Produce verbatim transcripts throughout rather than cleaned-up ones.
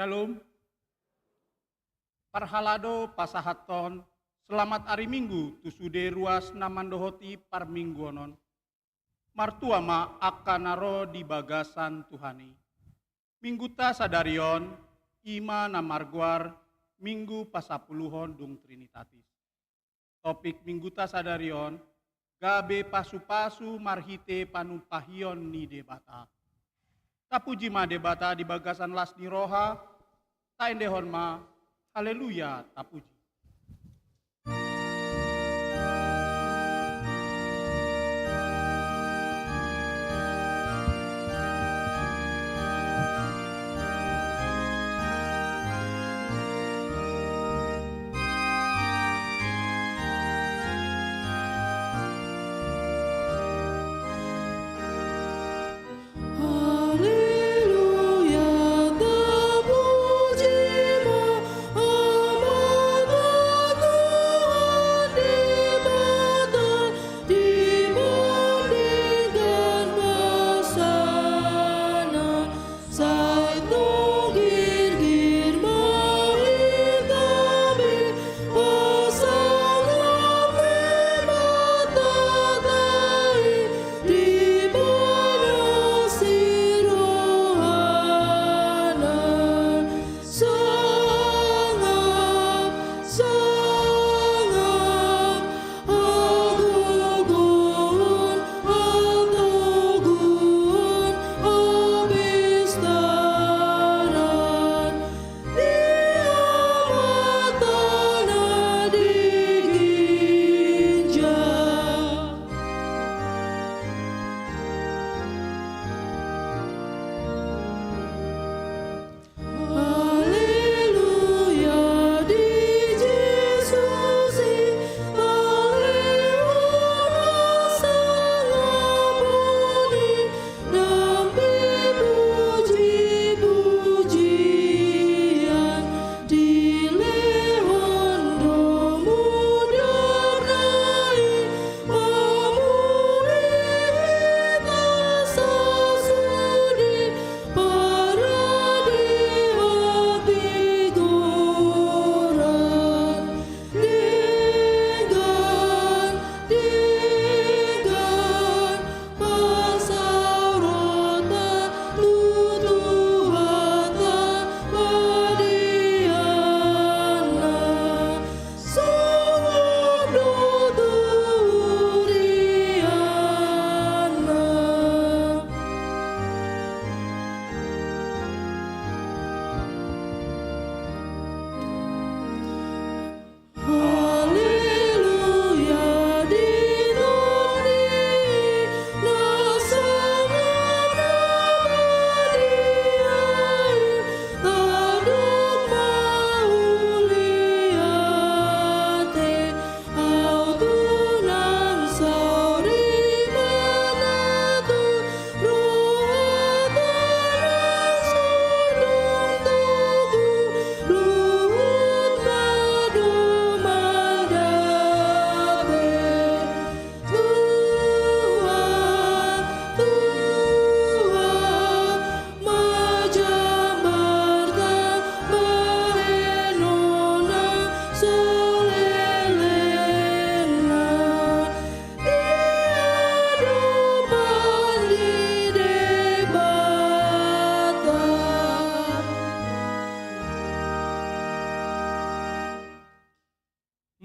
Shalom. Parhalado pasahathon selamat ari Minggu tu sude ruas na mandohoti parmingguon on. Martua ma angka na ro di bagasan Tuhan i. Mingguta sadari on, i ma na margoar Minggu Pasapuluhon dung Trinitatis. Topik Mingguta sadari on, gabe pasupasu marhite panumpahion ni Debata. Tapuji ma Debata di bagasan las ni roha, taendehon ma, haleluya, tapuji.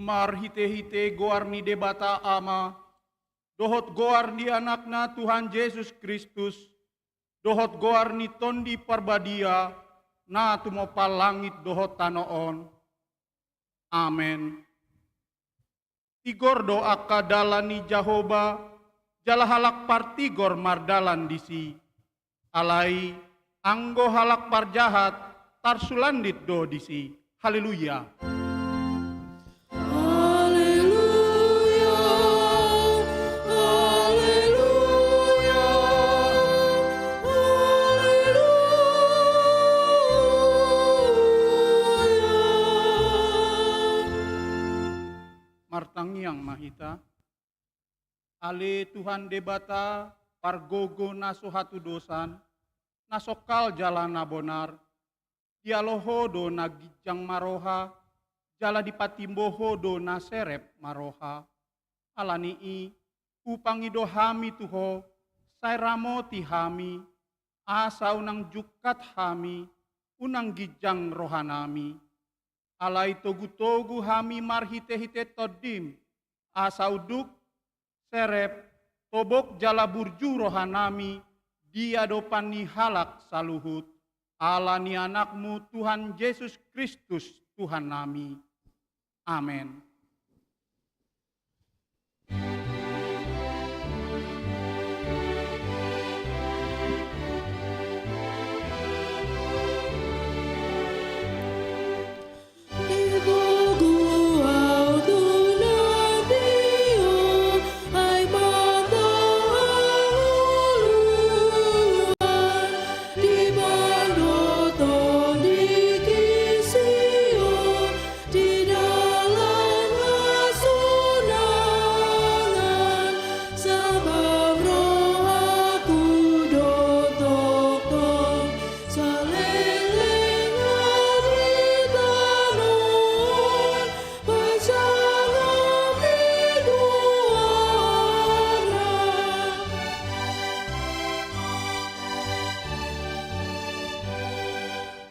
Marhite-hite goar ni Debata Ama, dohot goar ni Anakna Tuhan Jesus Kristus, dohot goar ni Tondi Parbadia, na tumompa langit dohot tano on. Amen. Tigor do angka dalan ni Jahowa, jala halak partigor mardalan disi. Alai, anggo halak parjahat, tarsulandit do disi. Haleluya. Haleluya, haleluya, haleluya. Martangiang ma hita. Ale Tuhan Debata, pargogo na so hatudosan, na songkal jala na bonar, dialo Ho do na ginjang maroha, jala dipatimbo Ho do na serep maroha. Ala ni i, hupangido hami tu Ho, sai ramoti hami, asa unang jungkat hami, unang ginjang rohanami. Alai togu-togu hami marhite-hite Tondim, asa unduk, serep, tobok jala burju rohanami di adopan ni halak saluhut, ala ni Anakmu Tuhan Jesus Kristus, Tuhannami. Amen. Di dalam hasonangan, sabab rohaku do tongtong saleleng di tano on, pasalam di goarna.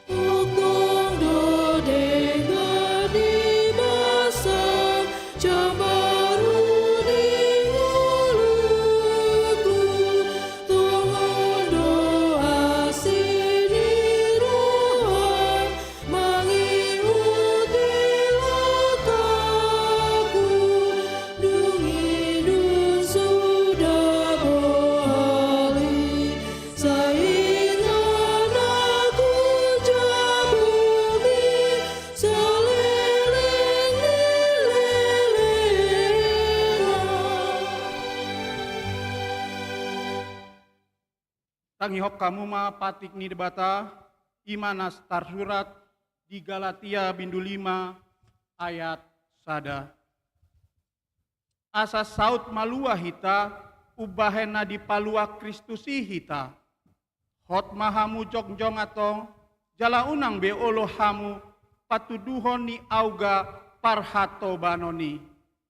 Tongtong do denggan di basa jambaru di ngolungku, tongon do asi ni roham mangihuti langkahku, dung i dung suda bohal i. Sai inganan ahu jabumi saleleng ni lelengna. Tangihon hamu ma patik ni Debata, i ma na tarsurat di Galatia bindu lima ayat sada. Asa saut malua hita, umbahen na dipalua Kristus i hita. Hot ma hamu jongjong antong, jala unang be olo hamu patunduhon ni auga parhatobanon i.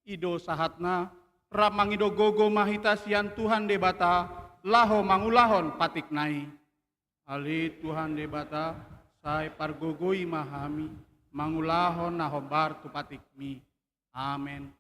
I do sahatna, rap mangido gogo ma hita sian Tuhan Debata, laho mangulahon patikna i. Ale Tuhan Debata, sai pargogoi ma hami, mangulahon na hombar tu patikmi. Amen.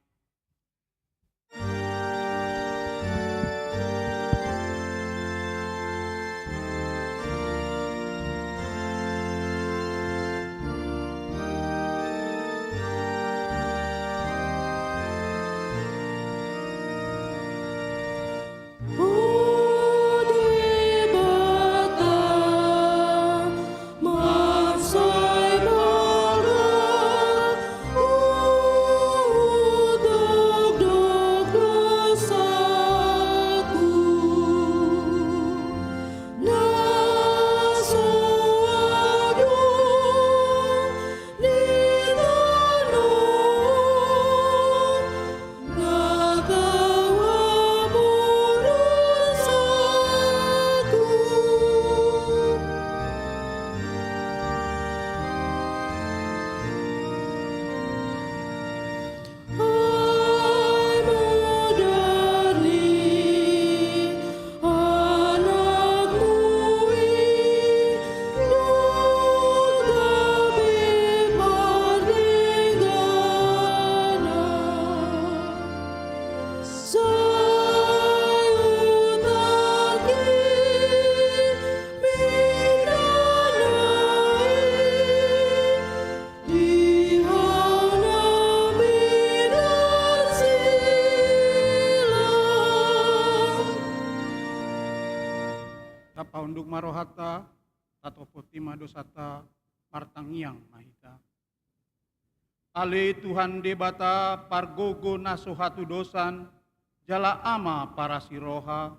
Tapaunduk ma rohanta, tatopoti ma dosanta, martangiang ma hita. Ale Tuhan Debata, pargogo na so hatudosan, jala Ama parasi roha,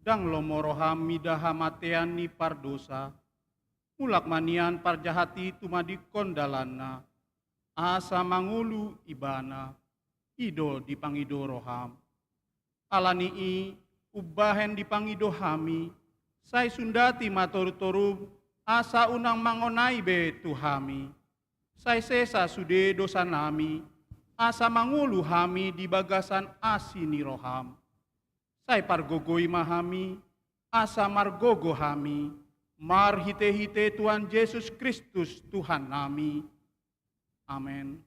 ndang lomo roham mida hamatean ni pardosa. Mulak ma nian parjahat i tumadingkon dalanna, asa mangolu ibana, i do dipangido roham. Ala ni i, umbahen dipangido hami, sai sundati ma torutorum asa unang mangonai be tu hami. Sai sesa sude dosanami, asa mangolu hami di bagasan asi ni roham. Sai pargogoi ma hami, asa margogo hami, marhite-hite Tuhan Jesus Kristus Tuhannami. Amen.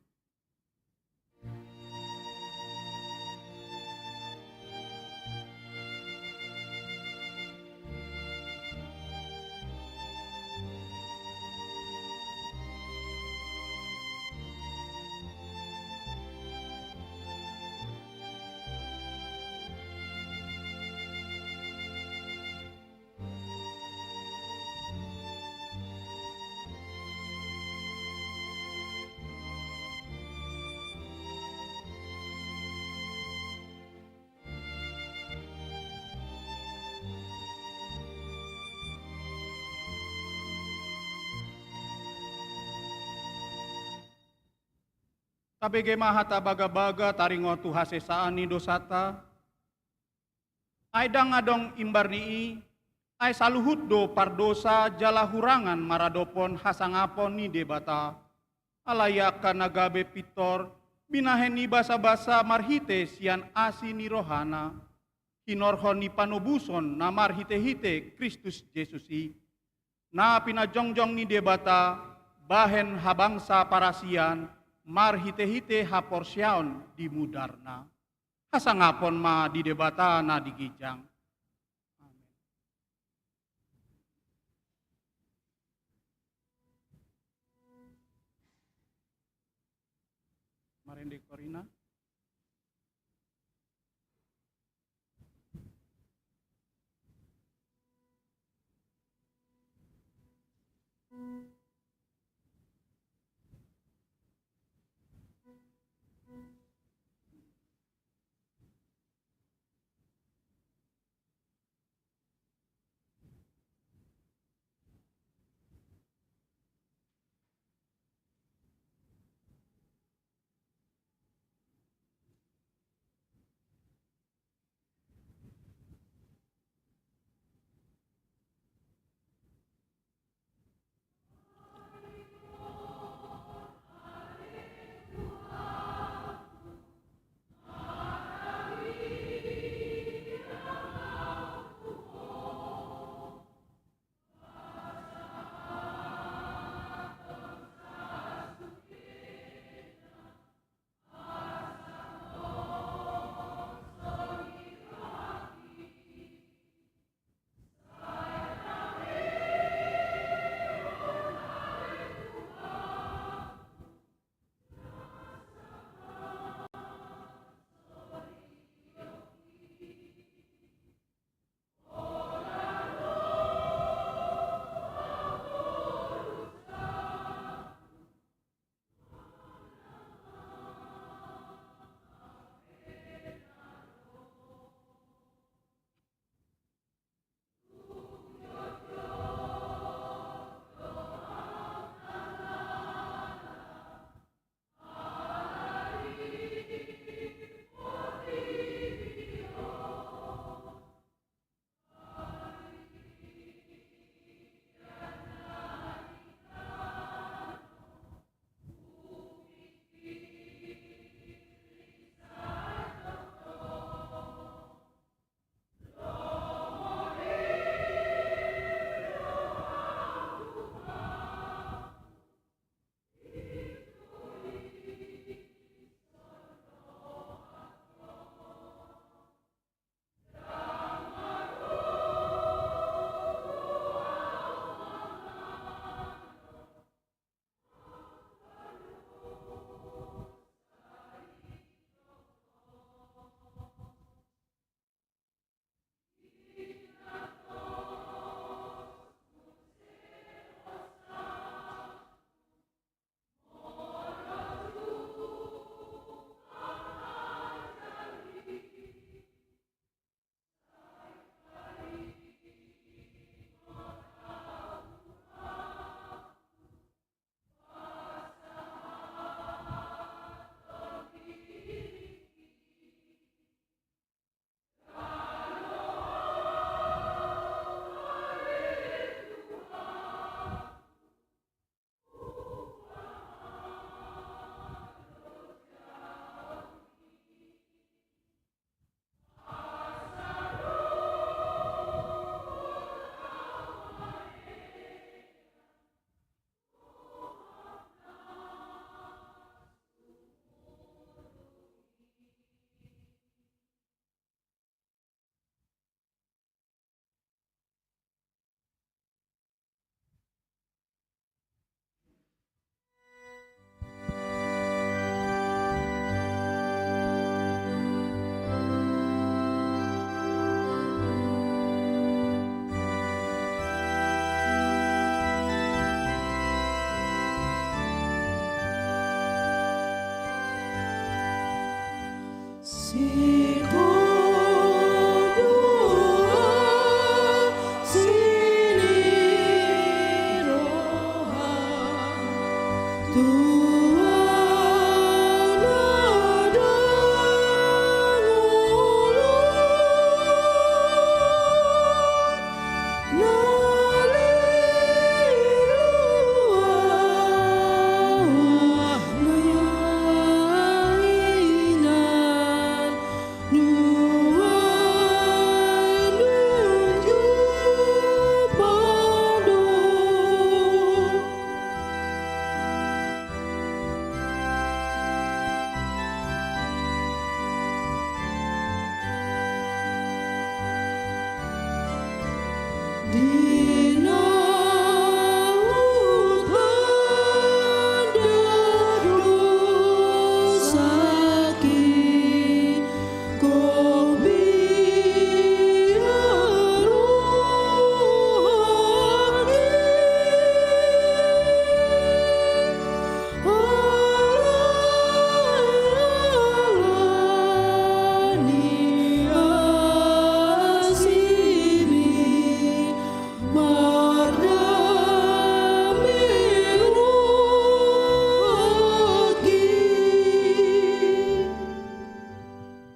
Tabege ma hata bagabaga taringot tu hasesaan ni dosanta. Ai ndang adong imbar ni i, ai saluhut do pardosa jala hurangan maradophon hasangapon ni Debata. Alai angka na gabe pintor, binahen ni basabasa marhite sian asi ni rohana, hinorhon ni panobuson na marhite-hite Kristus Jesus i, na pinajongjong ni Debata bahen habangsa parasian marhite-hite haporseaon di mudarna. Hasangapon ma di Debata na di ginjang. Amen. Marende Korina.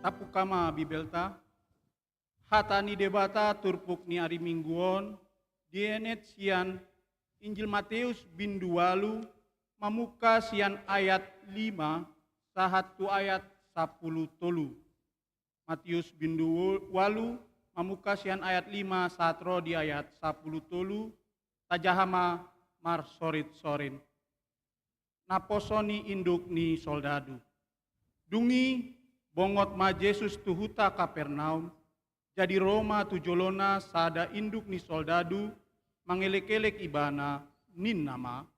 Tabuka ma Bibelta. Hata ni Debata turpuk ni ari Minggu on dienet sian Injil Mateus bindu ualu, mamungka sian ayat lima sahat tu ayat sampulu tolu. Mateus bindu ualu, mamungka sian ayat lima sahat ro di ayat sampulu tolu. Tajaha ma marsorinsorin. Naposo ni induk ni soldadu. Dung i bongot ma Jesus tu huta Kapernaum, jadi ro ma tu jolona sada induk ni soldadu, mangelekelek Ibana, ninna ma: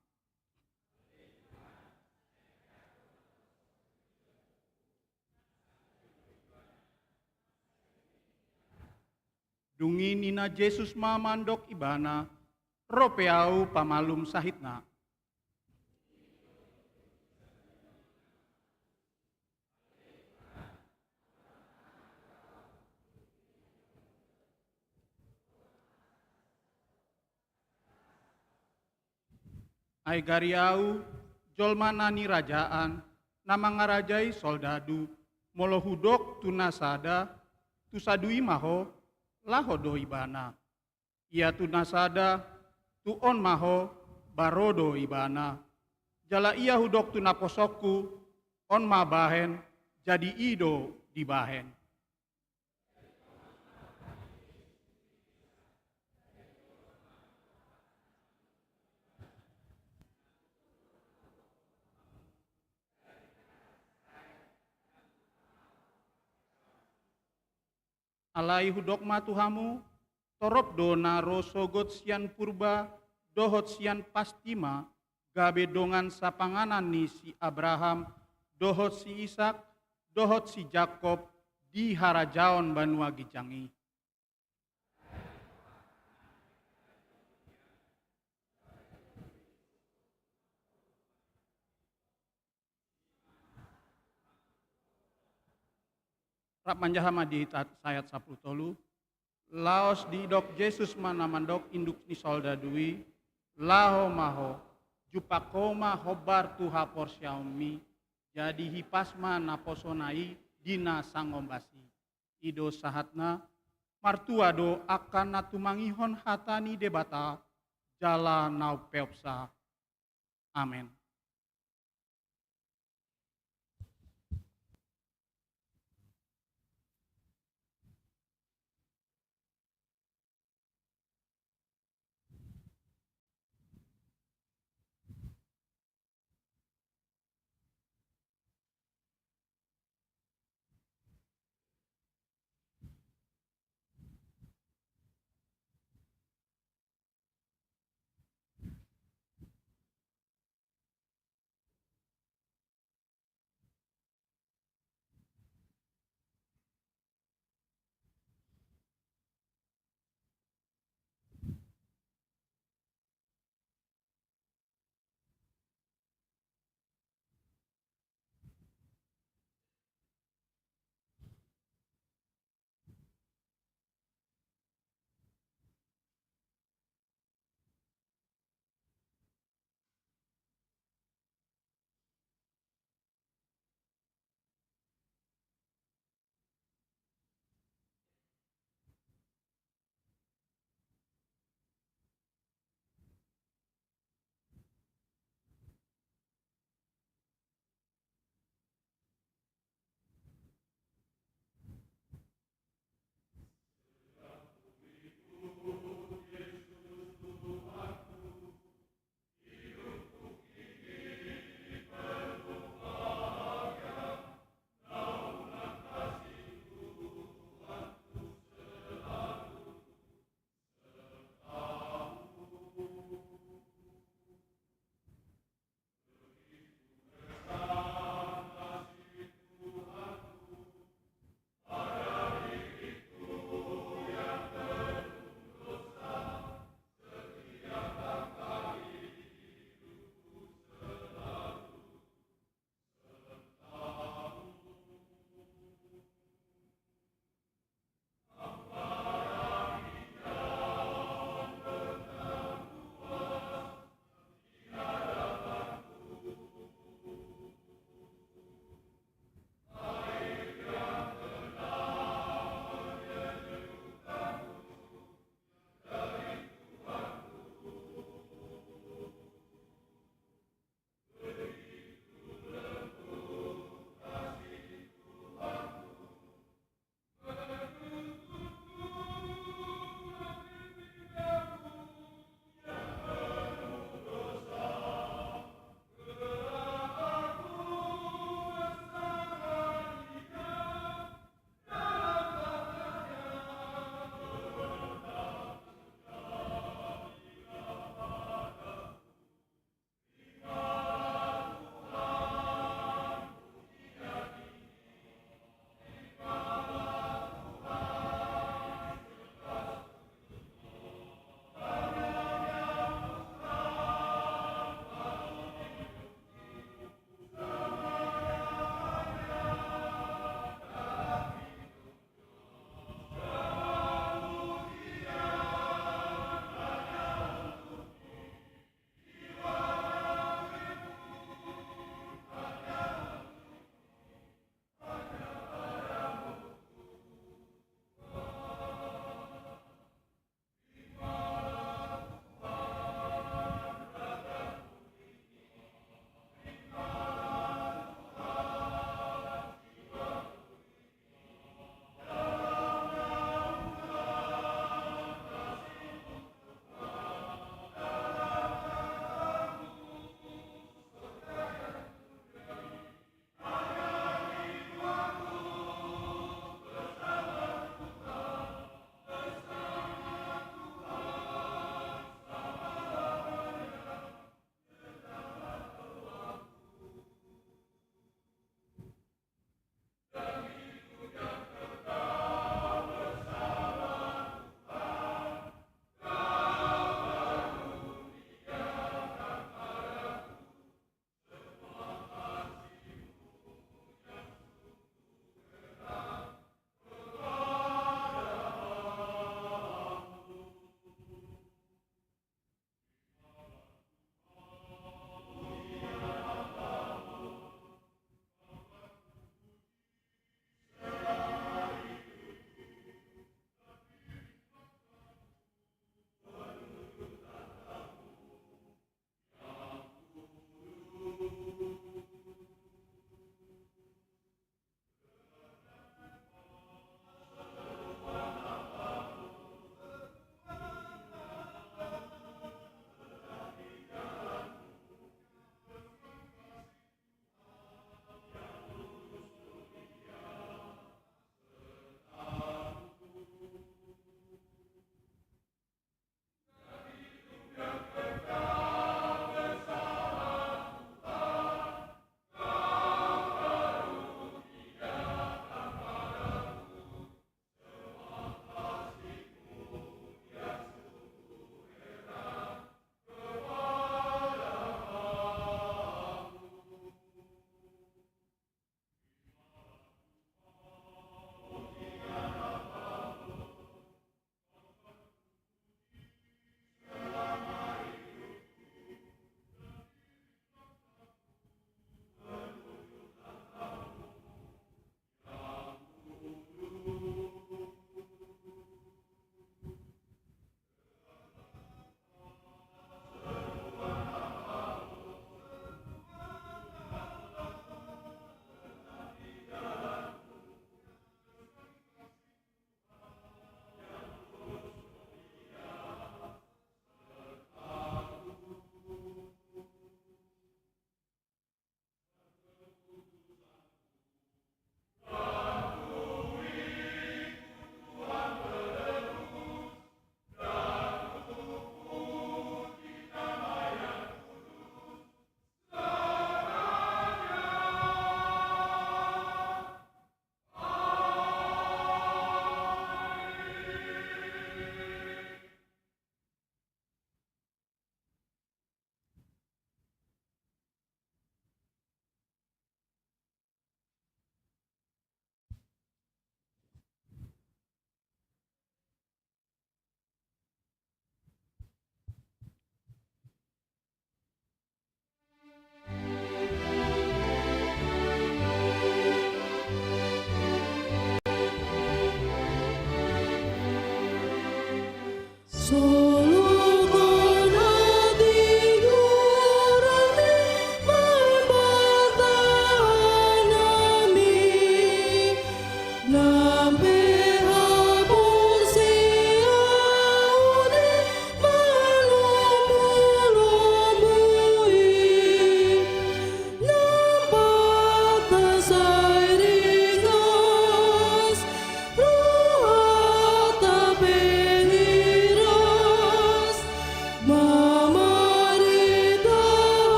Dung i ninna Jesus ma mandok ibana: Ro pe Ahu pamalum sahitna. Ai gari Ahu jolma na nirajaan, na mangarajai soldadu. Molo Hudok tu na sada: Tusadui ma ho, laho do ibana. Ia tu na sada: Tu on ma ho, ba ro do ibana. Jala ia Hudok tu naposongku: On ma bahen, jadi i do dibahen. Alai Hudok ma tu hamu: Torop do na ro sogot sian purba dohot sian pasti ma, gabe dongan sapanganan ni si Abraham dohot si Isak dohot si Jakob di harajaon banua ginjang i. Rap manjaha ma di ayat sampulu tolu. Laos didok Jesus ma na mandok induk ni soldadu i: Laho ma ho, jumpang ho ma hombar tu haporseaonmi. Jadi hipas ma naposona i di na sangombas i. I do sahatna. Martua do angka na tumangihon hata ni Debata jala na umpeopsa. Amen.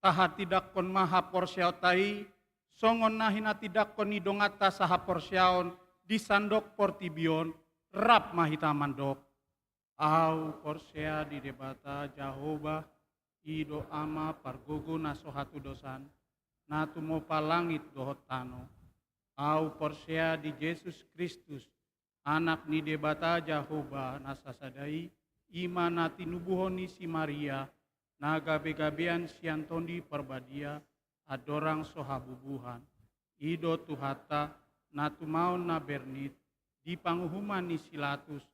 Tahatindangkon ma haporseaonta i, songon na hinatindangkon ni donganta sahaporseaon di sandok portibi on. Rap ma hita mandok: Ahu porsea di Debata Jahowa, i do Ama pargogo na so hatudosan, na tumompa langit dohot tano. Ahu porsea di Jesus Kristus, Anak ni Debata Jahowa na sasada i, i ma na tinubuhon ni si Maria, na gabegabean sian Tondi Parbadia, andorang so habubuhan. I do Tuhanta, na tumaon na bernit, di panguhuman ni si Latus,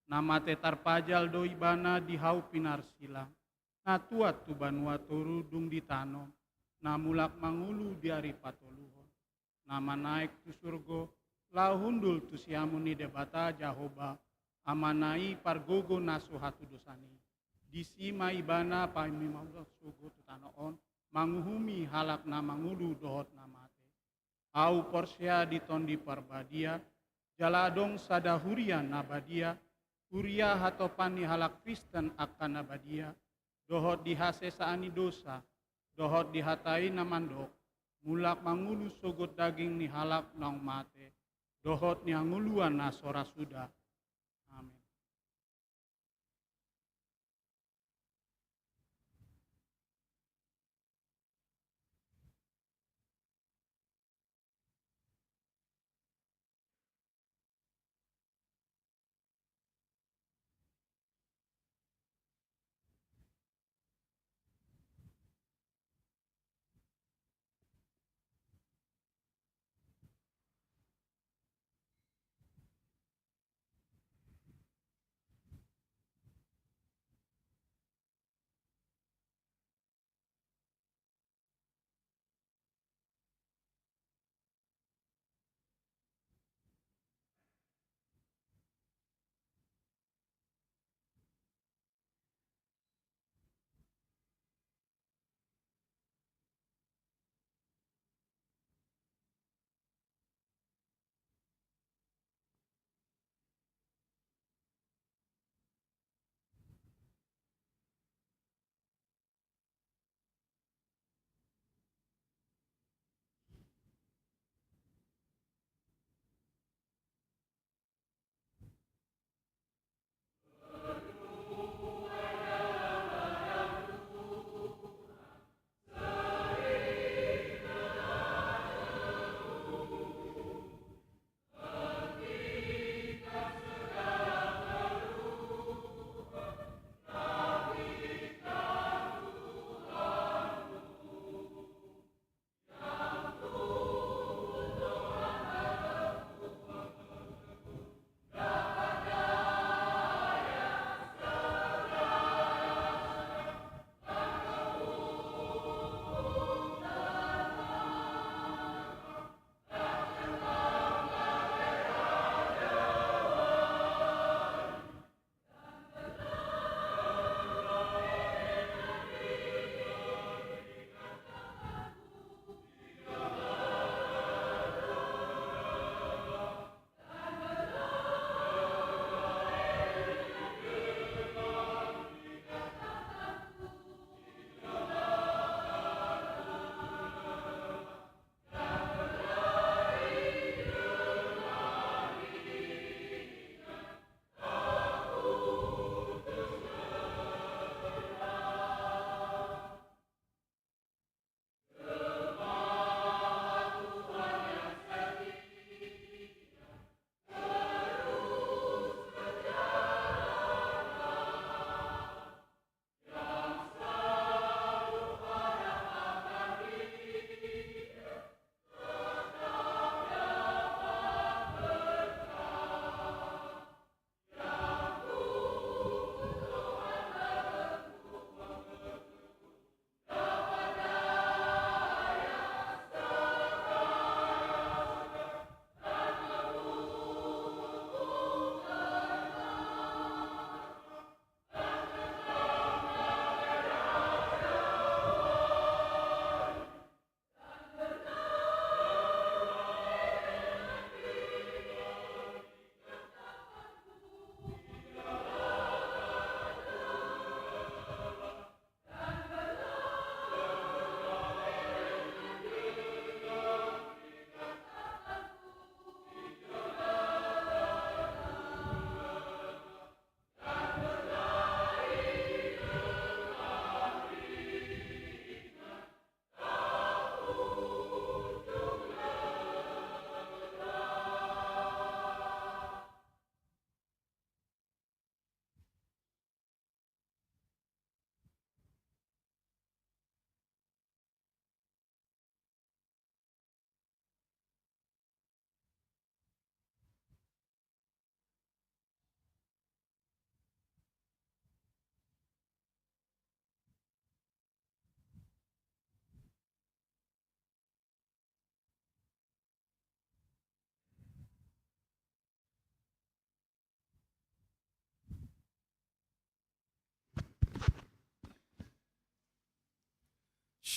na mate tarpajal do Ibana di hau pinarsilang, na tuat tu banua toru dung ditanom, na mulak mangolu di ari patoluhon, na manaek tu surgo, laho hundul tu siamun ni Debata Jahowa, Amana i pargogo na so hatudosan i. Disi ma Ibana paima mulak sogot tu tano on, manguhumi halak na mangolu dohot na mate. Ahu porsea di Tondi Parbadia, jala adong sada huria na badia, huria hatopan ni halak Kristen angka na badia, dohot di hasesaan ni dosa, dohot di hata i na mandok, mulak mangolu sogot daging ni halak naung mate, dohot ni hangoluan na so ra suda. Amen.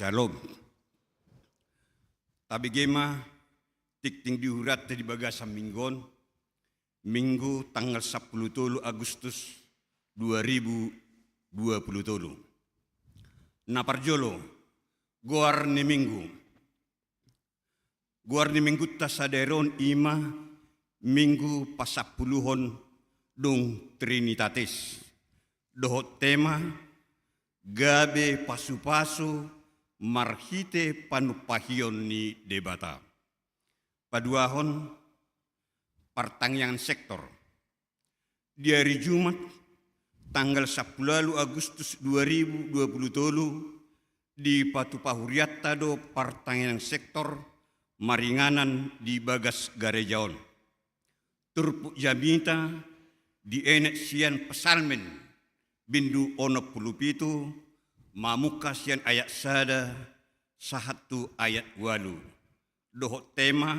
Shalom. Tabege ma tingting di hurianta di bagasan minggu on, Minggu tanggal sampulu tolu Agustus dua ribu dua puluh tolu. Na parjolo, goar ni minggu. Goar ni minggunta sadari on i ma Minggu pasampuluhon dung Trinitatis. Dohot tema, gabe pasupasu marhite panumpahion ni Debata. Paduahon, partangiangan sektor. Di ari Jumat, tanggal sampulu ualu Agustus dua ribu dua puluh tolu, dipatupa hurianta do partangiangan sektor maringanan di bagas gareja on. Turpuk jamita dienet sian Psalmen bindu onom pulu pitu, mamungka sian ayat sada sahat tu ayat ualu. Dohot tema,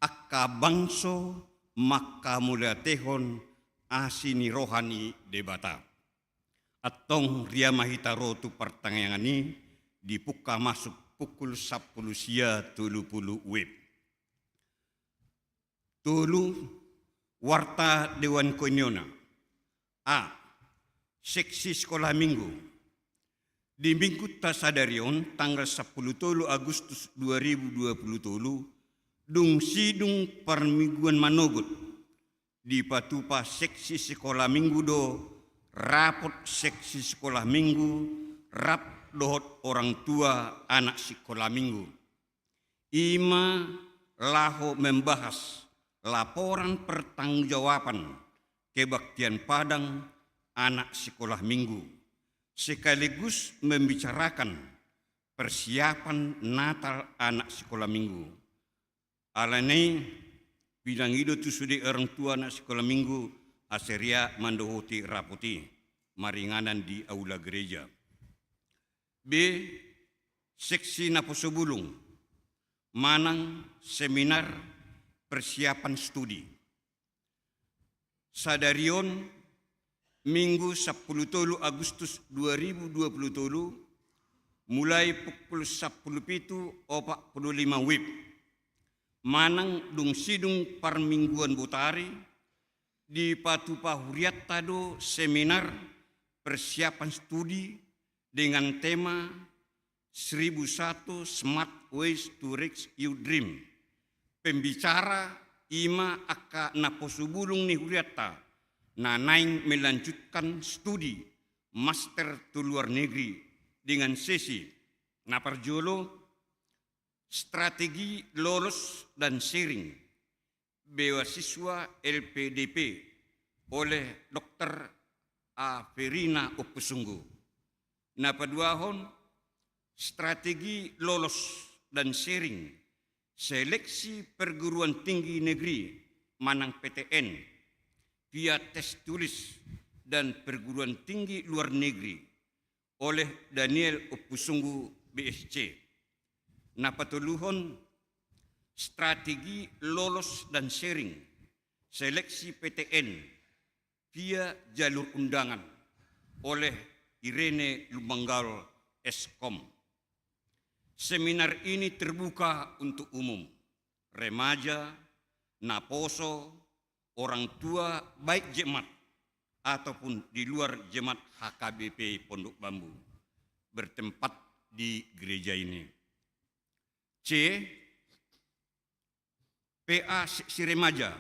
angka bangso mangkamauliatehon asi ni roha ni Debata. Antong ria ma hita ro tu partangiangan i, dipungka masuk pukul sampulu sia tolu pulu WIB. Tolu, warta Dewan Koinona. A, seksi sikola minggu. Di minggunta sadari on, tanggal sampulu tolu Agustus dua ribu dua puluh tolu, dung sidung parmingguan manogot, dipatupa seksi sikola minggu do rapot seksi sikola minggu rap dohot orang tua anak sikola minggu. I ma laho membahas laporan pertanggungjawaban kebaktian padang anak sikola minggu, sekaligus membicarakan persiapan Natal anak sikola minggu. Alani i, pinangido tu sude orang tua anak sikola minggu asa ria mandohoti rapot i maringanan di aula gereja. B, seksi naposo bulung manang seminar persiapan studi. Sadari on, Minggu sampulu tolu Agustus dua ribu dua puluh tolu, mulai pukul sampulu pitu opat pulu lima WIB, manang dung sidung parmingguan botari, dipatupa hurianta do seminar persiapan studi dengan tema seribu satu Smart Ways to Reach Your Dream. Pembicara i ma angka naposo bulung ni hurianta na naeng melanjutkan studi master tu luar negeri dengan sesi na parjolo, strategi lolos dan sharing beasiswa L P D P oleh dokter Averina Ompusunggu. Na paduahon, strategi lolos dan sharing seleksi perguruan tinggi negeri manang P T N via tes tulis dan perguruan tinggi luar negeri oleh Daniel Ompusunggu, B S C. Na patoluhon, strategi lolos dan sharing seleksi P T N via jalur undangan oleh Irene Lumanggaol, S Kom. Seminar ini terbuka untuk umum, remaja, naposo, orang tua, baik jemaat ataupun di luar jemaat H K B P Pondok Bambu, bertempat di gereja ini. C, P A Seksi Remaja.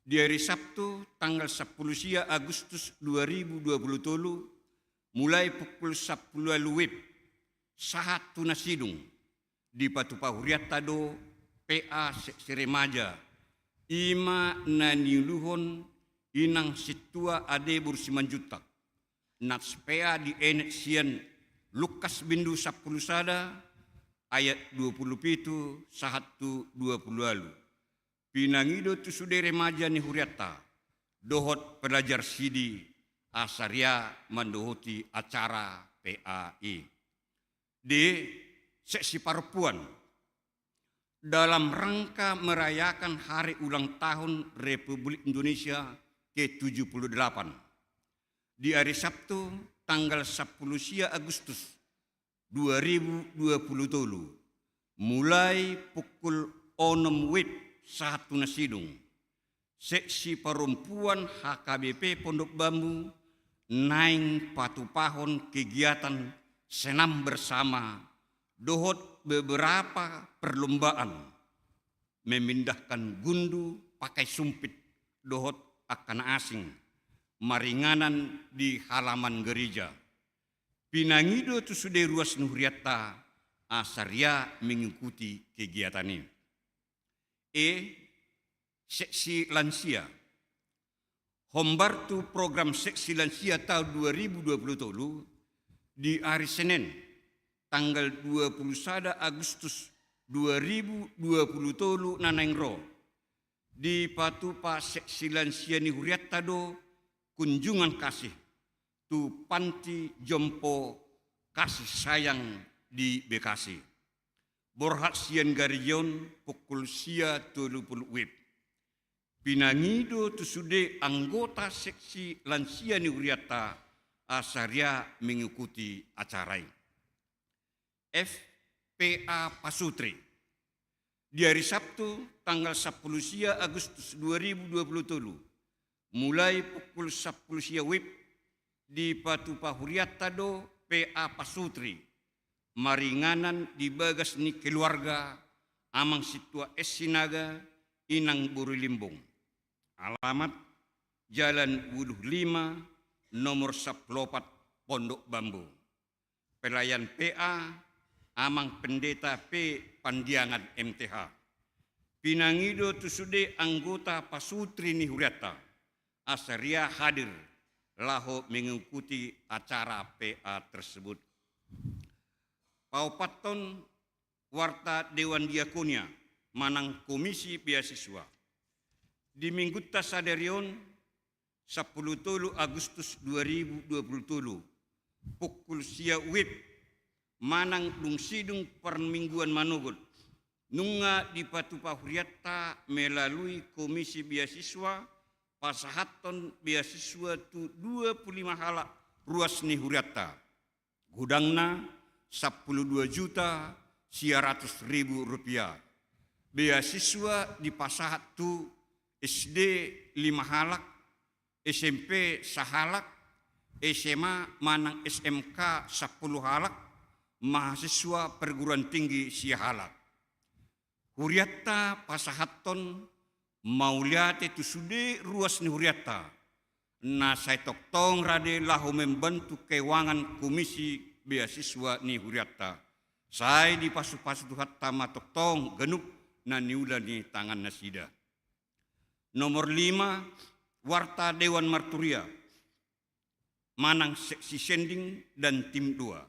Di hari Sabtu, tanggal sampulu sia Agustus dua ribu dua puluh tolu, mulai pukul sampulu ualu WIB sahat tu na sidung, dipatupa hurianta do P A Seksi Remaja, i ma na niuluhon inang sintua Ade boru Simanjuntak. Nats P A dienet sian Lukas bindu sampulu sada ayat dua pulu pitu sahat tu dua pulu ualu. Pinangido tu sude remaja ni hurianta dohot pelajar sidi asa ria mandohoti acara P A i. D, seksi parompuan. Dalam rangka merayakan hari ulang tahun Republik Indonesia ke tujuh puluh delapan, di hari Sabtu, tanggal sampulu sia Agustus, dua ribu dua puluh tolu, mulai pukul onom wib sahat tu na sidung, seksi parompuan H K B P Pondok Bambu naeng patupahon kegiatan senam bersama dohot beberapa perlombaan memindahkan gundu pakai sumpit dohot angka na asing maringanan di halaman gereja. Pinangido tu sude ruas ni hurianta asa ria mengikuti kegiatan i. E, seksi lansia. Hombar tu program seksi lansia tahun dua ribu dua puluh tolu, di hari Senin, tanggal dua puluh sada Agustus dua ribu dua puluh tolu na naeng ro, dipatupa seksi lansia ni hurianta do kunjungan kasih tu panti jompo kasih sayang di Bekasi. Borhat sian gareja on pukul sia tolu pulu wib. Pinangido tu sude anggota seksi lansia ni hurianta asa ria mengikuti acara i. F, P A Pasutri. Di hari Sabtu, tanggal sampulu sia Agustus dua ribu dua puluh tolu, mulai pukul sampulu sia wib, dipatupa hurianta do P A Pasutri maringanan di bagas ni keluarga Amang Sintua S Sinaga, Inang Boru Limbong. Alamat Jalan Wuluh Lima, nomor sampulu opat, Pondok Bambu. Pelayan P A, Amang Pendeta P Pandiangan M T H. Pinangido tu sude anggota pasutri ni hurianta asa ria hadir laho mengikuti acara P A tersebut. Paopathon, warta Dewan Diakonia manang Komisi Beasiswa. Di Minggunta sadari on, sampulu tolu Agustus dua ribu dua puluh tolu, pukul sia wib manang dung sidung parmingguan manogot, nunga dipatupa hurianta melalui Komisi Beasiswa pasahathon beasiswa tu dua pulu lima halak ruas ni hurianta. Godangna sampulu dua juta sia ratus ribu rupiah. Beasiswa dipasahat tu S D lima halak, S M P sahalak, S M A manang S M K sampulu halak, mahasiswa perguruan tinggi sia halak. Hurianta pasahathon mauliate tu sude ruas ni hurianta na sai tongtong rade laho membantu keuangan komisi beasiswa ni hurianta. Sai dipasupasu Tuhanta ma tongtong ganup na niula ni tangan nasida. Nomor lima, warta Dewan Marturia manang seksi sending dan tim dua.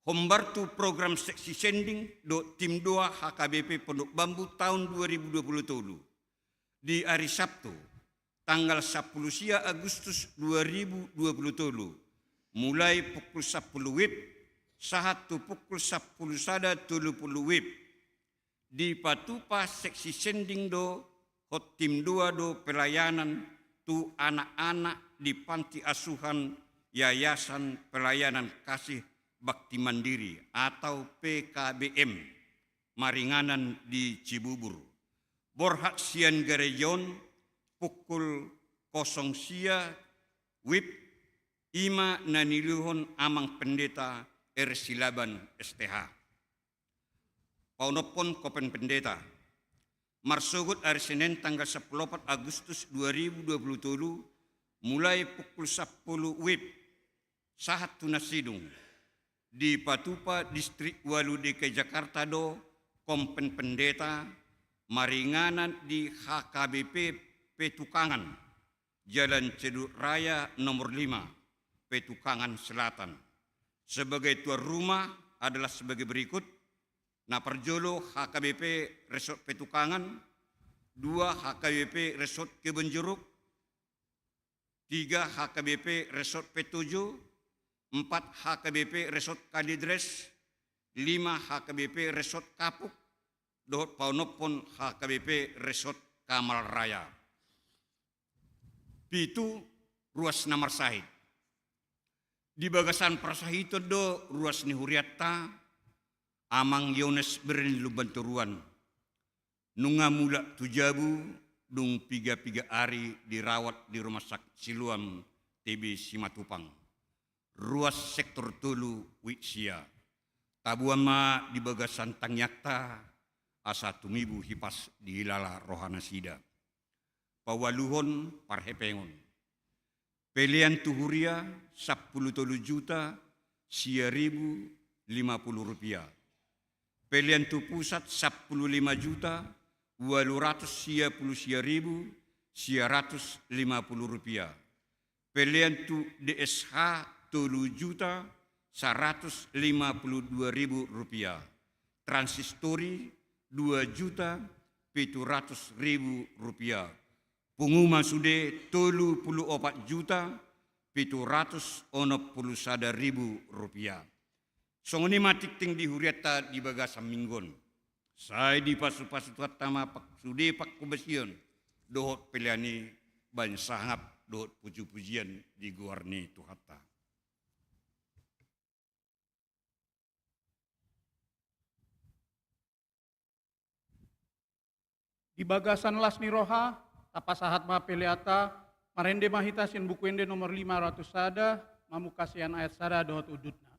Hombar tu program seksi sending dohot tim dua H K B P Pondok Bambu tahun dua ribu dua puluh tolu. Di hari Sabtu, tanggal sampulu sia Agustus dua ribu dua puluh tolu, mulai pukul sampulu wib sahat tu pukul sampulu sada tolu pulu wib, dipatupa seksi sending dohot tim dua do pelayanan tu anak-anak di panti asuhan Yayasan Pelayanan Kasih Bakti Mandiri atau P K B M maringanan di Cibubur. Borhat sian gareja on pukul kosong sia wib, ima na niluluhon Amang Pendeta R Silaban S T H. Paonomhon kompen pendeta. Marsogot ari Senen tanggal sampulu opat Agustus dua ribu dua puluh tolu, mulai pukul sampulu wib sahat tu na sidung, dipatupa Distrik Walu D K I Jakarta do kompen pendeta maringanan di H K B P Petukangan, Jalan Ceduk Raya nomor lima, Petukangan Selatan. Sebagai tuan rumah adalah sebagai berikut: na parjolo H K B P Resort Petukangan, dua H K B P Resort Kebonjeruk, tiga H K B P Resort Petojo, empat H K B P Resort Kalideres, lima H K B P Resort Kapuk, dohot paonomhon H K B P Resort Kamal Raya. Pitu, ruas na marsahit. Di bagasan parsahiton do ruas ni hurianta, Amang Yones Beren Lumbantoruan. Nunga mulak tu jabu, dung piga-piga ari dirawat di Rumah Sakit Siloam T B Simatupang. Ruas sektor tolu, wijk sia. Taboan ma di bagasan tangiangta, asa tumibu hipas dihilala rohanasida. Paualuhon parhepengon. Pelean tu huria sampulu tolu juta sia ribu lima pulu rupiah. Pelean tu pusat sampulu lima juta ualu ratus sia pulu sia ribu sia ratus lima pulu rupiah. Pelean tu D S H tolu juta saratus lima pulu dua ribu rupiah. Transistori dua juta pitu ratus ribu rupiah. Pungu ma sude tolu pulu opat juta pitu ratus onom pulu sada ribu rupiah. Songon i ma tingting di hurianta di bagasan minggu on. Sai dipasupasu Tuhanta ma pak-, sude panghobasion dohot pelean i, baen sangap dohot pujipujian di goar ni Tuhanta. Di bagasan las ni roha, tapasahat ma peleanta, marende ma hita sian Buku Ende nomor lima ratus sada, mamungka sian ayat sada dohot undutna.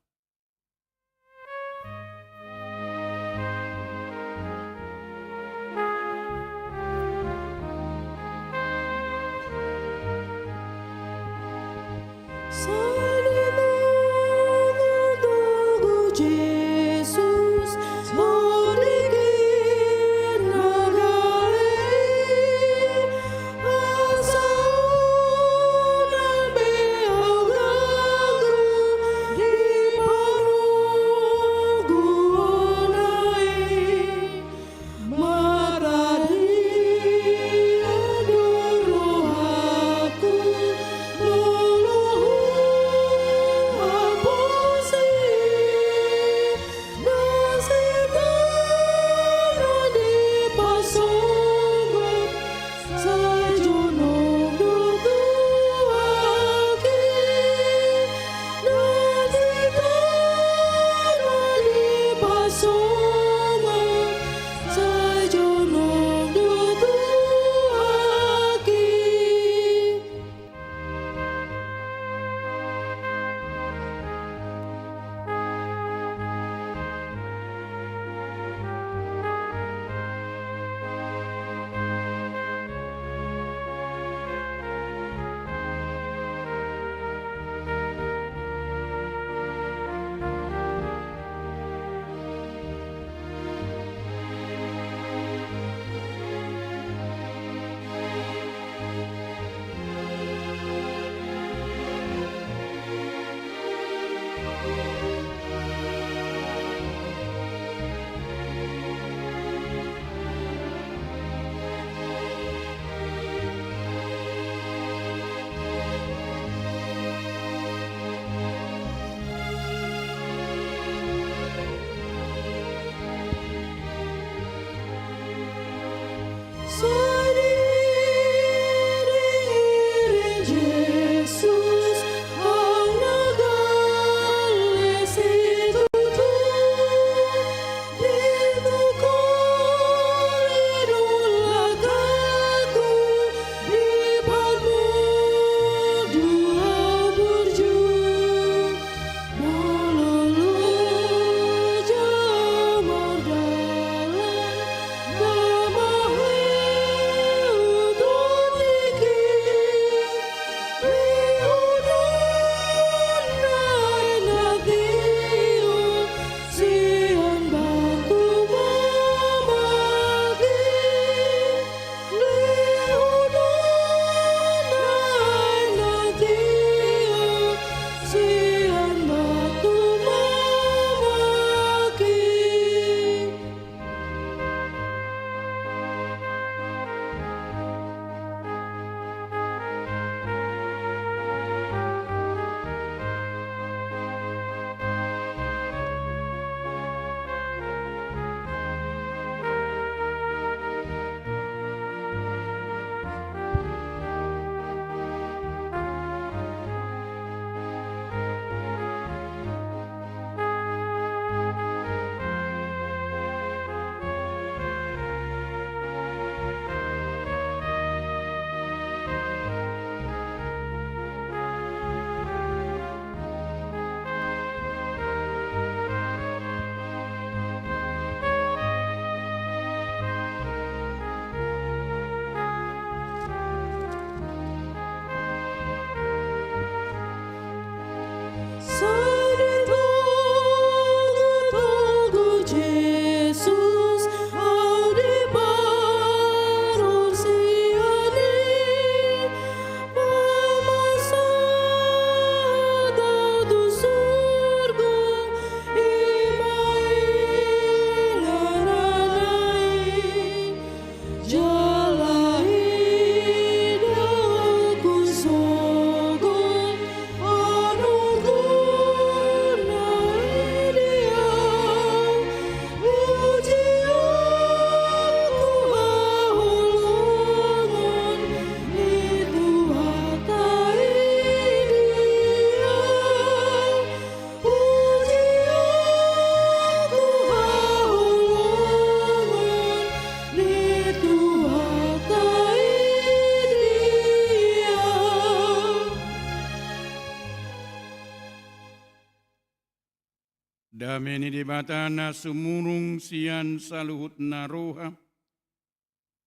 Dame ni Debata na sumurung sian saluhutna roha,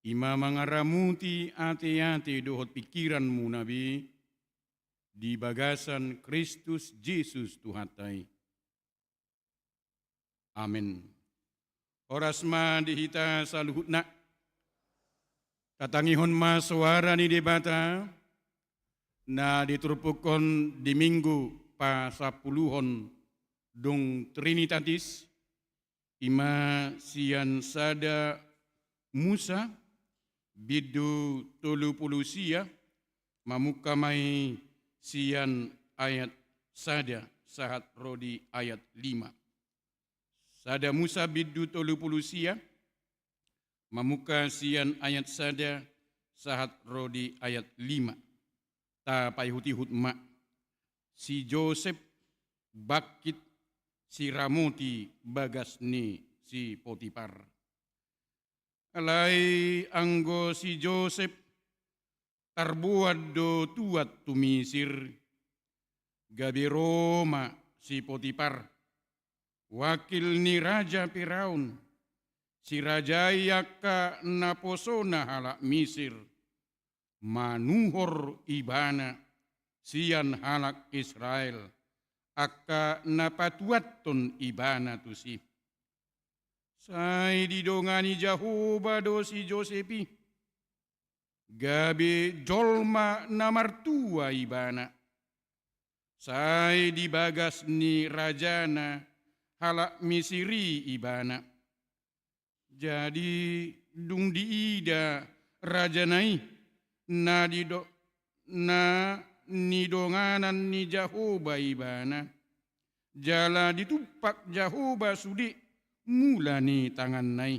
i ma mangaramoti ateate dohot pingkiranmuna be, di bagasan Kristus Jesus Tuhanta i. Amen. Horas ma di hita saluhutna. Tatangihon ma soara ni Debata, na diturpukhon di Minggu pasampuluhon dung Trinitatis, i ma sian sada Musa, bindu tolu pulu sia, mamungka ma i sian ayat sada sahat ro di ayat lima. Sada Musa bindu tolu pulu sia, mamungka sian ayat sada sahat ro di ayat lima. Tapaihut-ihut ma. Si Josep bangkit siramoti bagas ni si Potipar. Alai anggo si Josep tarboan do tuat tu Misir, gabe ro ma si Potipar, wakil ni raja Firaun, sirajai angka naposona halak Misir, manuhor ibana sian halak Israel, angka na patuathon ibana tusi. Sai didongani Jahowa do si Josep i, gabe jolma na martua ibana. Sai di bagas ni rajana halak Misir i ibana. Jadi dung diida rajana i, na dido-, na nidonganan ni Jahowa ibana, jala ditumpak Jahowa sude mula ni tanganna i.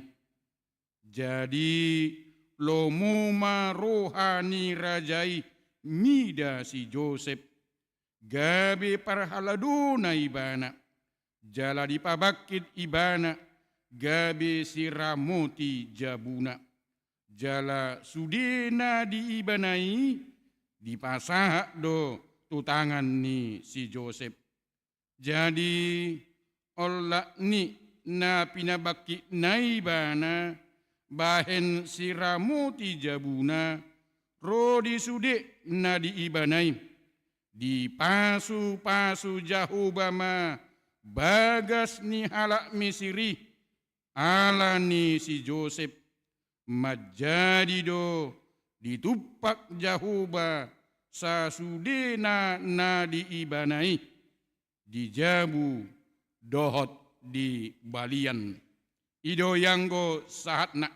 Jadi lomo ma roha ni raja i mida si Josep, gabe parhaladona ibana, jala dipabangkit ibana gabe siramoti jabuna. Jala sude na di ibana i dipasahat do tu tangan ni si Josep. Jadi olat ni na pinabangkitna ibana bahen siramoti jabuna, ro di sude na di ibana i. Dipasu-pasu Jahowa ma bagas ni halak Misir i, ala ni si Josep, manjadi do ditumpak Jahowa sasudena na di ibana i, di jabu dohot di balian. I do i anggo sahatna.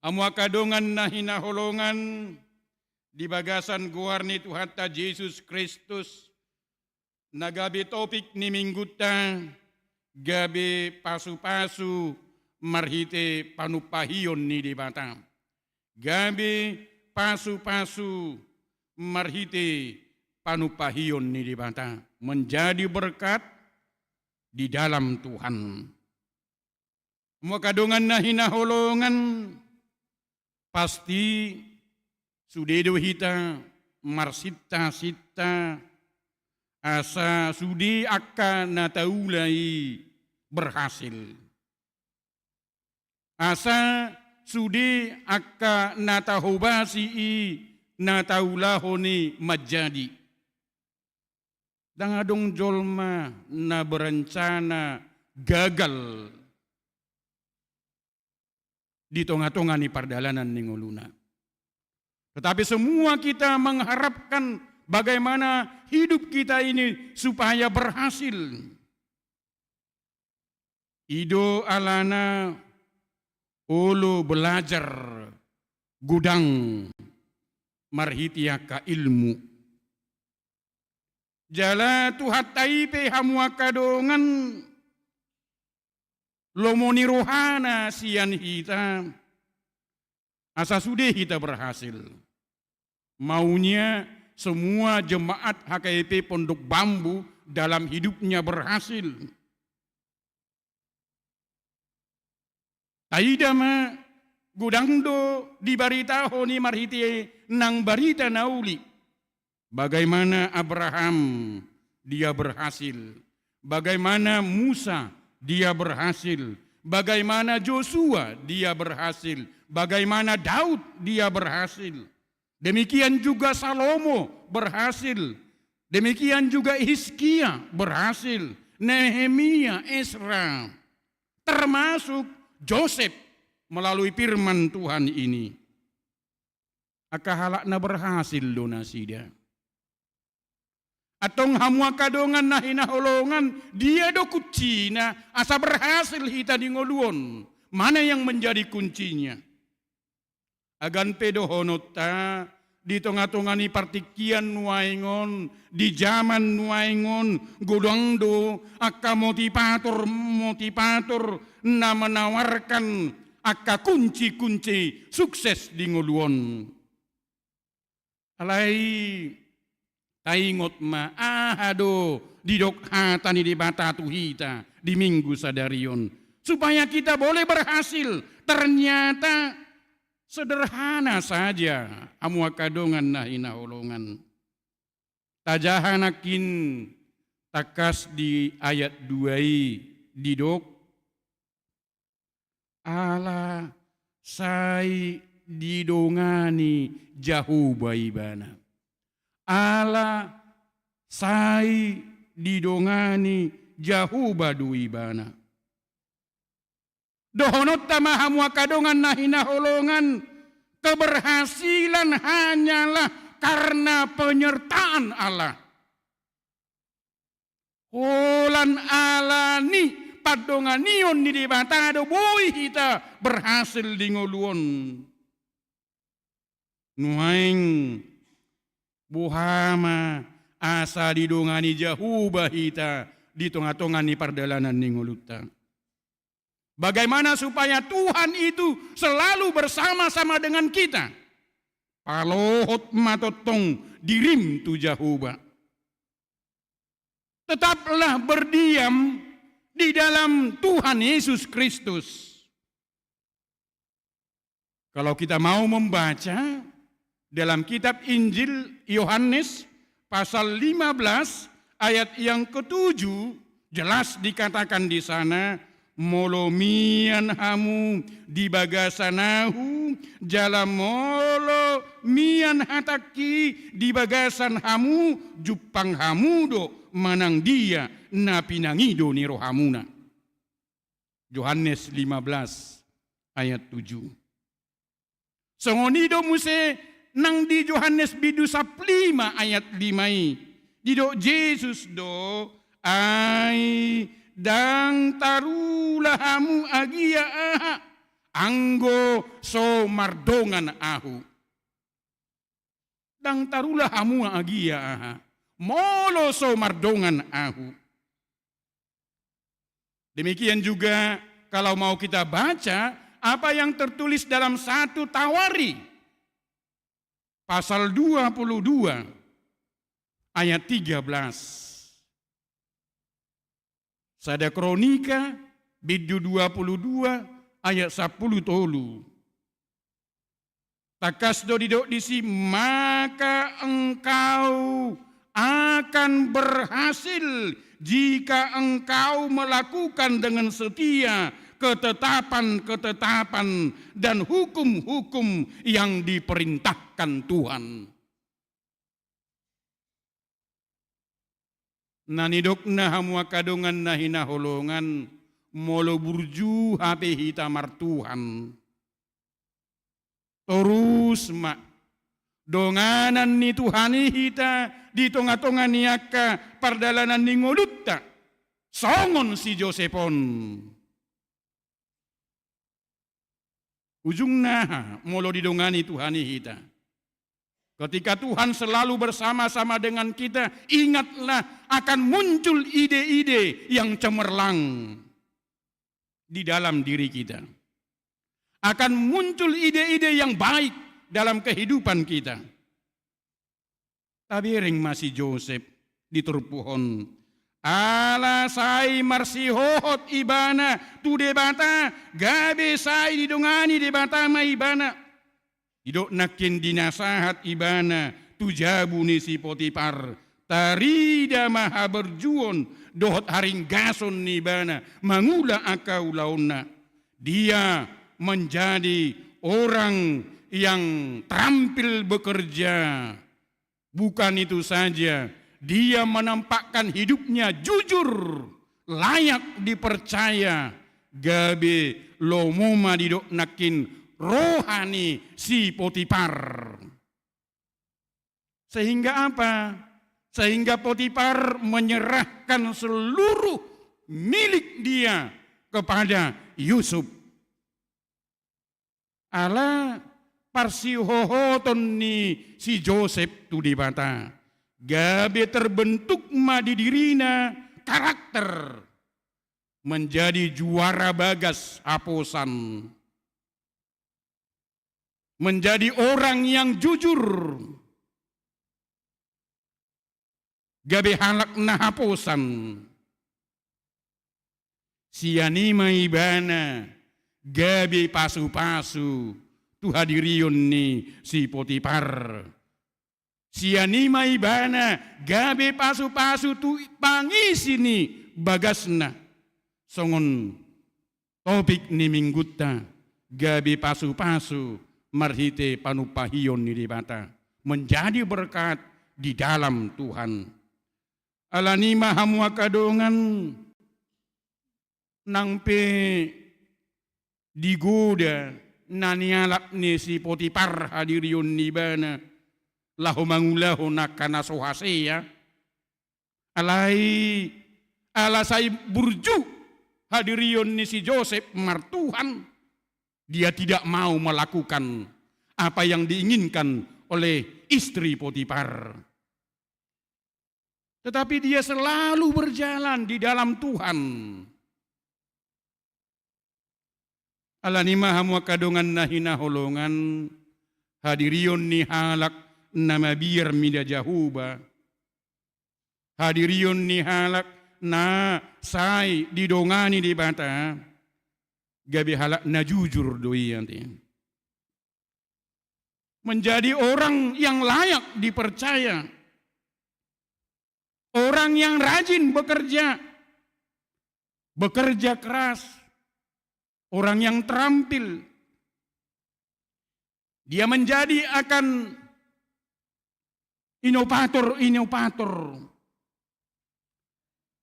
Hamu angka dongan na hinaholongan, di bagasan goar ni Tuhanta Jesus Kristus, na gabe topik ni minggunta, gabe pasu-pasu marhite panumpahion ni Debata. Gabe pasu-pasu marhite panumpahion ni Debata. Menjadi berkat di dalam Tuhan. Hamu angka dongan na hinaholongan, pasti sude do hita marsinta-sinta asa sude angka na taula i berhasil. Asa sude angka na tahobasi i, na taulahon i manjadi. Ndang adong jolma na berencana gagal di tonga-tonga ni pardalanan ni ngoluna. Tetapi semua kita mengharapkan bagaimana hidup kita ini supaya berhasil. I do alana olo belajar godang marhite angka ilmu. Jala Tuhanta i pe, hamu angka dongan, lomo ni rohana sian hita, asa sude hita berhasil. Maunya semua jemaat H K I P Pondok Bambu dalam hidupnya berhasil. Taida ma, godang do dibaritahon i marhite nang barita na uli. Bagaimana Abraham, dia berhasil. Bagaimana Musa, dia berhasil. Bagaimana Josua, dia berhasil. Bagaimana Daud, dia berhasil. Demikian juga Salomo berhasil. Demikian juga Hizkia berhasil. Nehemia, Esra. Termasuk Josep melalui firman Tuhan ini. Angka halak na berhasil do nasida. Antong hamu angka dongan na hinaholongan, dia do kuncina asa berhasil hita di ngolu on? Mana yang menjadi kuncinya? Agan pe dohononta, di tongatonga ni partingkian nuaeng on, di jaman nuaeng on, godang do angka motivator-motivator na menawarkan angka kunci-kunci sukses di ngolu on. Alai taingot ma aha do didok hata ni Debata tu hita di Minggu sadari on, supaya kita boleh berhasil. Ternyata sederhana saja, hamu angka dongan na hinaholongan. Tajaha nangkin tangkas di ayat dua i didok, ala sai didongani Jahowa ibana. Ala sai didongani Jahowa do ibana. Dohononta ma hamu angka dongan na hinaholongan, keberhasilan hanyalah karena penyertaan Allah. Holan ala ni pandonganion ni Debata do boi hita berhasil di ngolu on. Nuaeng boha ma asa didongani Jahowa hita di tongatonga ni pardalanan ni ngolunta? Bagaimana supaya Tuhan itu selalu bersama-sama dengan kita? Palohot ma tongtong dirim tu Jahowa. Tetaplah berdiam di dalam Tuhan Yesus Kristus. Kalau kita mau membaca dalam kitab Injil Yohanes pasal lima belas ayat yang ketujuh, jelas dikatakan di sana, molo mian hamu di bagasan ahu, jala molo mian hatangki di bagasan hamu, jumpang hamu do manang dia na pinangido ni rohamuna. Yohanes lima belas ayat tujuh. Songon i do muse nang di Yohanes bindu sampulu lima ayat lima i. Didok Jesus do, ai ndang tarula hamu agia aha, anggo so mardongan ahu. Ndang tarula hamu agia aha, molo so mardongan ahu. Demikian juga kalau mau kita baca apa yang tertulis dalam satu Tawari pasal dua puluh dua ayat tiga belas. Sada Kronika bindu dua puluh dua ayat sampulu tolu. Tangkas do didok disi, maka engkau akan berhasil jika engkau melakukan dengan setia ketetapan-ketetapan dan hukum-hukum yang diperintahkan Tuhan. Na nidokna hamu angka dongan na hinaholongan, molo burju hape hita martuhan, torus ma donganan ni Tuhan i hita di tongatonga ni angka pardalanan ni ngolunta, songon si Josep on. Ujungna aha molo didongani Tuhan i hita? Ketika Tuhan selalu bersama-sama dengan kita, ingatlah, akan muncul ide-ide yang cemerlang di dalam diri kita. Akan muncul ide-ide yang baik dalam kehidupan kita. Tabereng ma si Josep di turpuk on. Ala sai marsihohot ibana tu Debata, gabe sai didongani Debata ma ibana. Didok nangkin dinasahat ibana tu jabu ni si Potipar, Tarida ma haburjuon dohot haringgason ni ibana mangula angka ulaonna. Dia menjadi orang yang terampil bekerja. Bukan itu saja, dia menampakkan hidupnya jujur, layak dipercaya, gabe lomo ma didok nangkin roha ni si Potipar. Sehingga apa? Sehingga Potipar menyerahkan seluruh milik dia kepada Yusuf. Ala parsihohoton ni si Josep tu Debata, gabe terbentuk ma di dirina karakter menjadi juara bagas haposan, menjadi orang yang jujur, gabe halak na haposan. Sian i ma ibana gabe pasupasu tu hadirion ni si Potipar. Sian i ma ibana gabe pasupasu tu pangisi ni bagasna. Songon topik ni minggunta, gabe pasupasu marhite panumpahion ni Debata, menjadi berkat di dalam Tuhan. Alani i ma hamu angka dongan, nang pe digoda na nialap ni si Potipar hadirion ni ibana laho mangulahon angka na so hasea, alai ala sai burju hadirion ni si Josep martuhan, dia tidak mau melakukan apa yang diinginkan oleh istri Potipar. Tetapi dia selalu berjalan di dalam Tuhan. Alani i ma hamu angka dongan na hinaholongan, hadirion ni halak na mabiar mida Jahowa, hadirion ni halak na sai didongani Debata, gabe halak na jujur do ia, ate. Menjadi orang yang layak dipercaya. Orang yang rajin bekerja, bekerja keras, orang yang terampil. Dia menjadi akan inovator-inovator.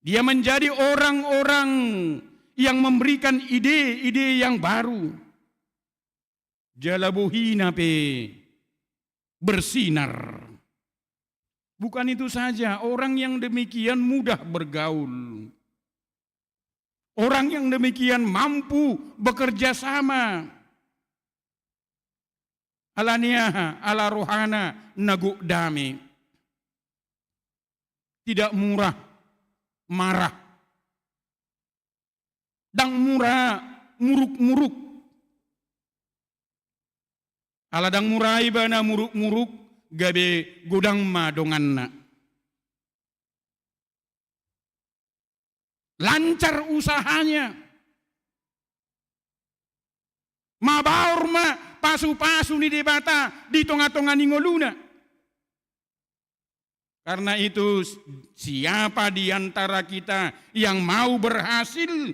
Dia menjadi orang-orang yang memberikan ide-ide yang baru. Jala bohina pe bersinar. Bukan itu saja, orang yang demikian mudah bergaul. Orang yang demikian mampu bekerja sama. Alani aha? Ala rohana na gok dame. Tidak murah marah. Ndang mura muruk-muruk. Ala ndang mura ibana muruk-muruk, gabe godang ma donganna. Lancar usahanya. Mabaor ma pasu-pasu ni Debata di tonga-tonga ni ngoluna. Karena itu, siapa di antara kita yang mau berhasil,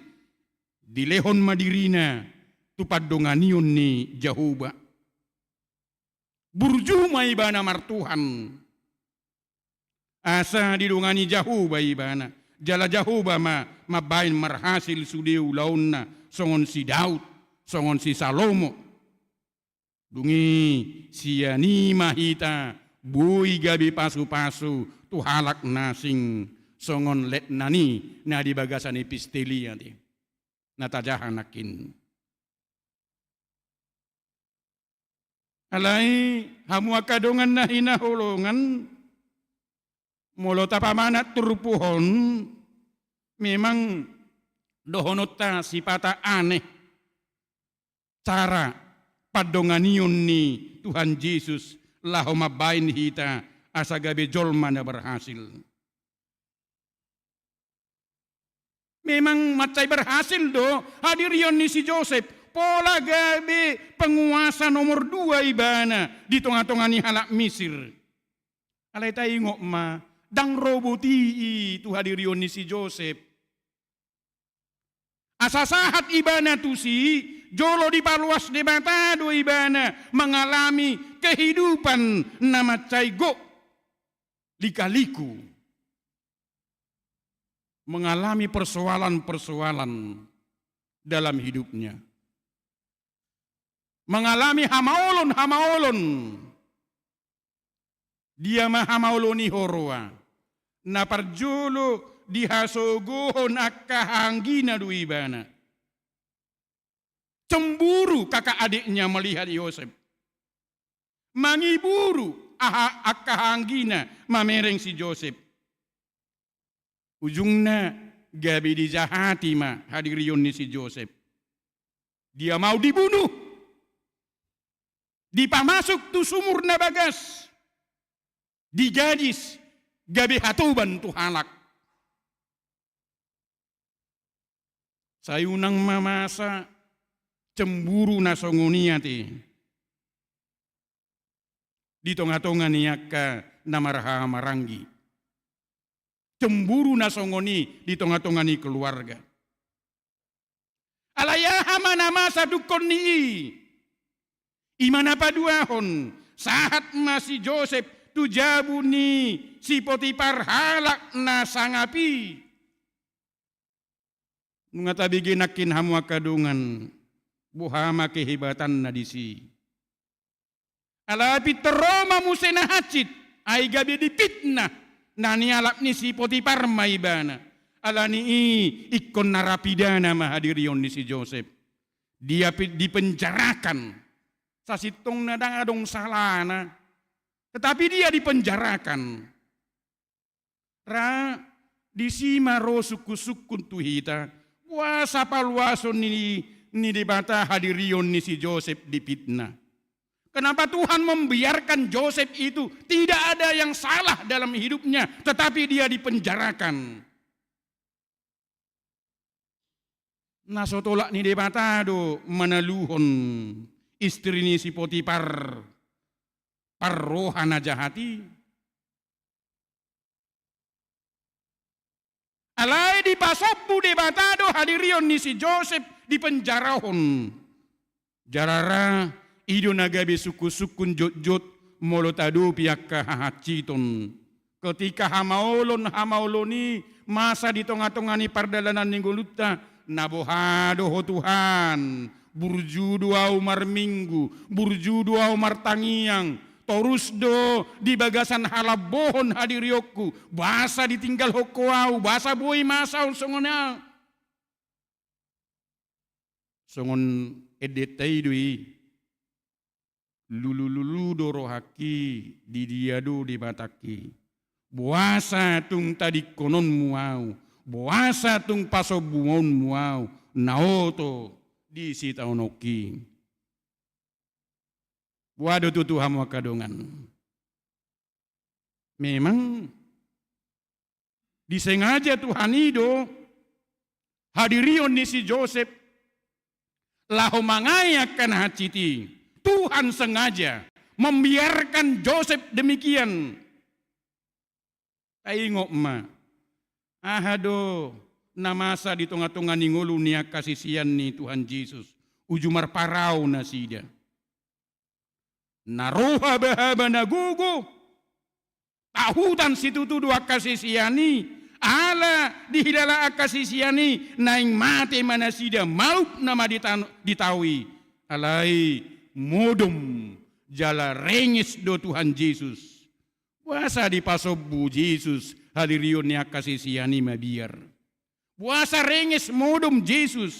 dilehon ma dirina tu pandonganion ni Jahowa. Burju ma ibana martuhan. Asa didongani Jahowa ibana. Jala Jahowa ma mambahen marhasil sude ulaonna, songon si Daud, songon si Salomo. Dung i sian i ma hita boi gabe pasu-pasu tu halak na asing, songon letnan i na di bagasan epistel i, ate. Na tajaha nangkin. Alai hamu angka dongan na hinaholongan, molo tapamanat turpuk on, memang dohononta sipata aneh cara pandonganion ni Tuhan Jesus laho mambahen hita asa gabe jolma na berhasil. Memang mansai berhasil do hadirion ni si Josep, pola gabe penguasa nomor dua ibana di tonga-tonga ni halak Misir. Alai taingot ma, ndang ro boti i tu hadirion ni si Josep. Asa sahat ibana tusi, jolo dipaloas Debata do ibana mangalami kehidupan na mansai gok, lika-liku, mengalami persoalan-persoalan dalam hidupnya, mengalami hamaolon-hamaolon. Dia ma hamaolon i huroha? Na parjolo, dihasogohon angka hahaanggina do ibana. Cemburu kakak adiknya melihat Yosef. Mangiburu aha, angka hahaanggina mamereng si Josep. Ujungna gabe dijahati ma hadirion ni si Josep. Dia mau dibunuh. Dipamasuk tu sumur na bagas. Digadis, gabe hatoban tu halak. Sai unang ma masa cemburu na songon i ate di tonga-tonga ni angka na marhahamaranggi. Cemburu na songon i di tonga-tonga ni keluarga. Alai aha ma na masa dungkon ni i? I ma na paduahon, sahat ma si Josep tu jabu ni si Potipar halak na sangap i. Nunga tabege nangkin hamu angka dongan, boha ma kehebatanna disi. Alai pintor ro ma muse na hansit, ai gabe dipitnah, na nialap ni si Potipar ma ibana. Alani i ingkon narapidana ma hadirion ni si Josep. Dia pi-, dipenjarakan. Sasintongna ndang adong salana. Tetapi dia dipenjarakan. Ra, disi ma ro sungkun-sungkun tu hita, boasa paloason ni, ni Debata hadirion ni si Josep dipitnah. Kenapa Tuhan membiarkan Josep itu? Tidak ada yang salah dalam hidupnya, tetapi dia dipenjarakan. Na so tolap ni Debata do manaluhon istri ni si Potipar parroha na jahat i. Alai dipasombu Debata do hadirion ni si Josep dipenjarahon. Jala ra, i do na gabe sungkun-sungkun jotjot molo taadopi angka hahansiton. Ketika hamaolon-hamaolon i masa di tonga-tonga ni pardalanan ni ngolunta, na boha do ho Tuhan, burju do ahu marminggu, burju do ahu martangiang, torus do di bagasan halambohon hadirionku, boasa ditinggalhon ho ahu, boasa boi masa on songon ahu. Songon endenta i do i. Lulu-lulu do rohangki, di dia do Debatangki. Boasa tung tadingkononmu ahu, boasa tung pasombuonmu ahu, na oto di sitaononki. Boha do tutu hamu angka dongan. Memang disengaja Tuhan i do hadirion ni si Josep laho mangae angka na hansit i. Tuhan sengaja membiarkan Josep demikian. Taingot ma, aha do na masa di tonga-tonga ni ngolu ni angka sisean ni Tuhan Jesus, uju marparau nasida. Na ro haba-haba na gogo, tahutan situtu do angka sisean i, ala dihilala angka sisean i, naeng mate ma nasida, maup nama di tan-, di tao i. Alai modom jala renges do Tuhan Jesus. Boasa dipasombu Jesus hadirion ni angka sisean i mabiar? Boasa renges modom Jesus?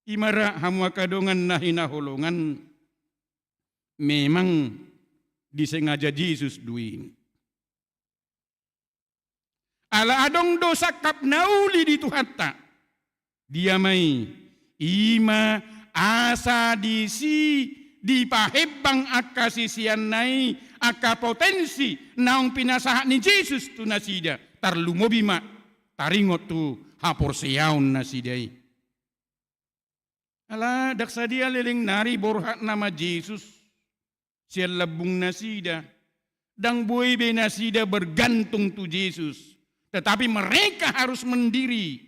I ma ra hamu angka dongan na hinaholongan, memang disengaja Jesus do i. Ala adong do sangkap na uli di Tuhanta. Dia ma i? I ma asa disi dipahembang angka siseanna i, angka potensi naung pinasahat ni Jesus tu nasida, tarlumobi ma taringot tu haporseaon nasida i. Ala ndang sadia leleng nari borhat nama Jesus. sian lambung nasida. Ndang boi be nasida bergantung tu Jesus. Tetapi mereka harus mandiri.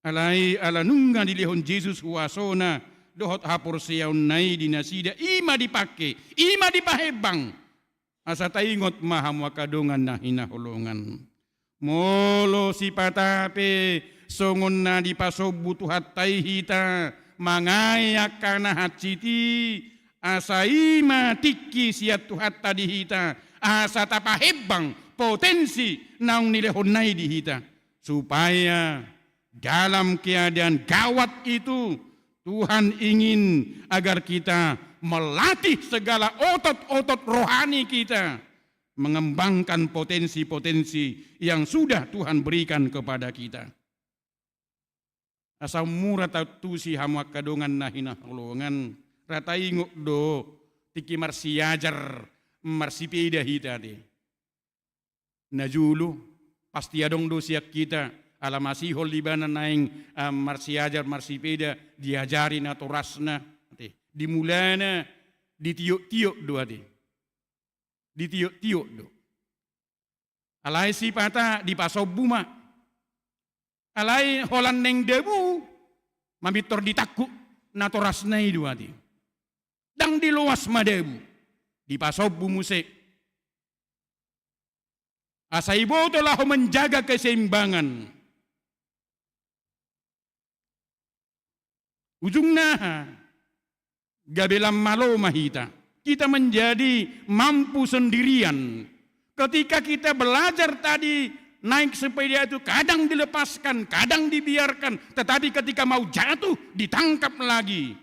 Alai ala nunga dilehon Jesus huasona dohot haporseaonna i di nasida, i ma dipangke, i ma dipahembang. Asa taingot ma hamu angka dongan na hinaholongan. Molo sipata pe songon na dipasombu Tuhanta i hita mangae angka na hansit i, asa i ma tingki sian Tuhanta di hita, asa tapahembang potensi naung nilehonna i di hita. Supaya dalam keadaan gawat itu, Tuhan ingin agar kita melatih segala otot-otot rohani kita, mengembangkan potensi-potensi yang sudah Tuhan berikan kepada kita. Asa mura taantusi hamu angka dongan na hinaholongan, ra taingot do tingki marsiajar marsipeda hita ate. Na jolo, pasti adong do sian hita, ala masihol ibana naeng, ah, marsiajar marsipeda, diajari natorasna ate. Di mulana ditiok-tiok do ate. Ditiok-tiok do. Alai sipata dipasombu ma. Alai holan naeng dabu, mamintor ditangkup natorasna i do ate. Ndang diloas ma dabu. Dipasombu muse. Asa iboto laho menjaga keseimbangan. Ujungna aha? Gabe lam malo ma hita. Kita menjadi mampu sendirian. Ketika kita belajar tadi naik sepeda itu kadang dilepaskan, kadang dibiarkan, tetapi ketika mau jatuh ditangkap lagi.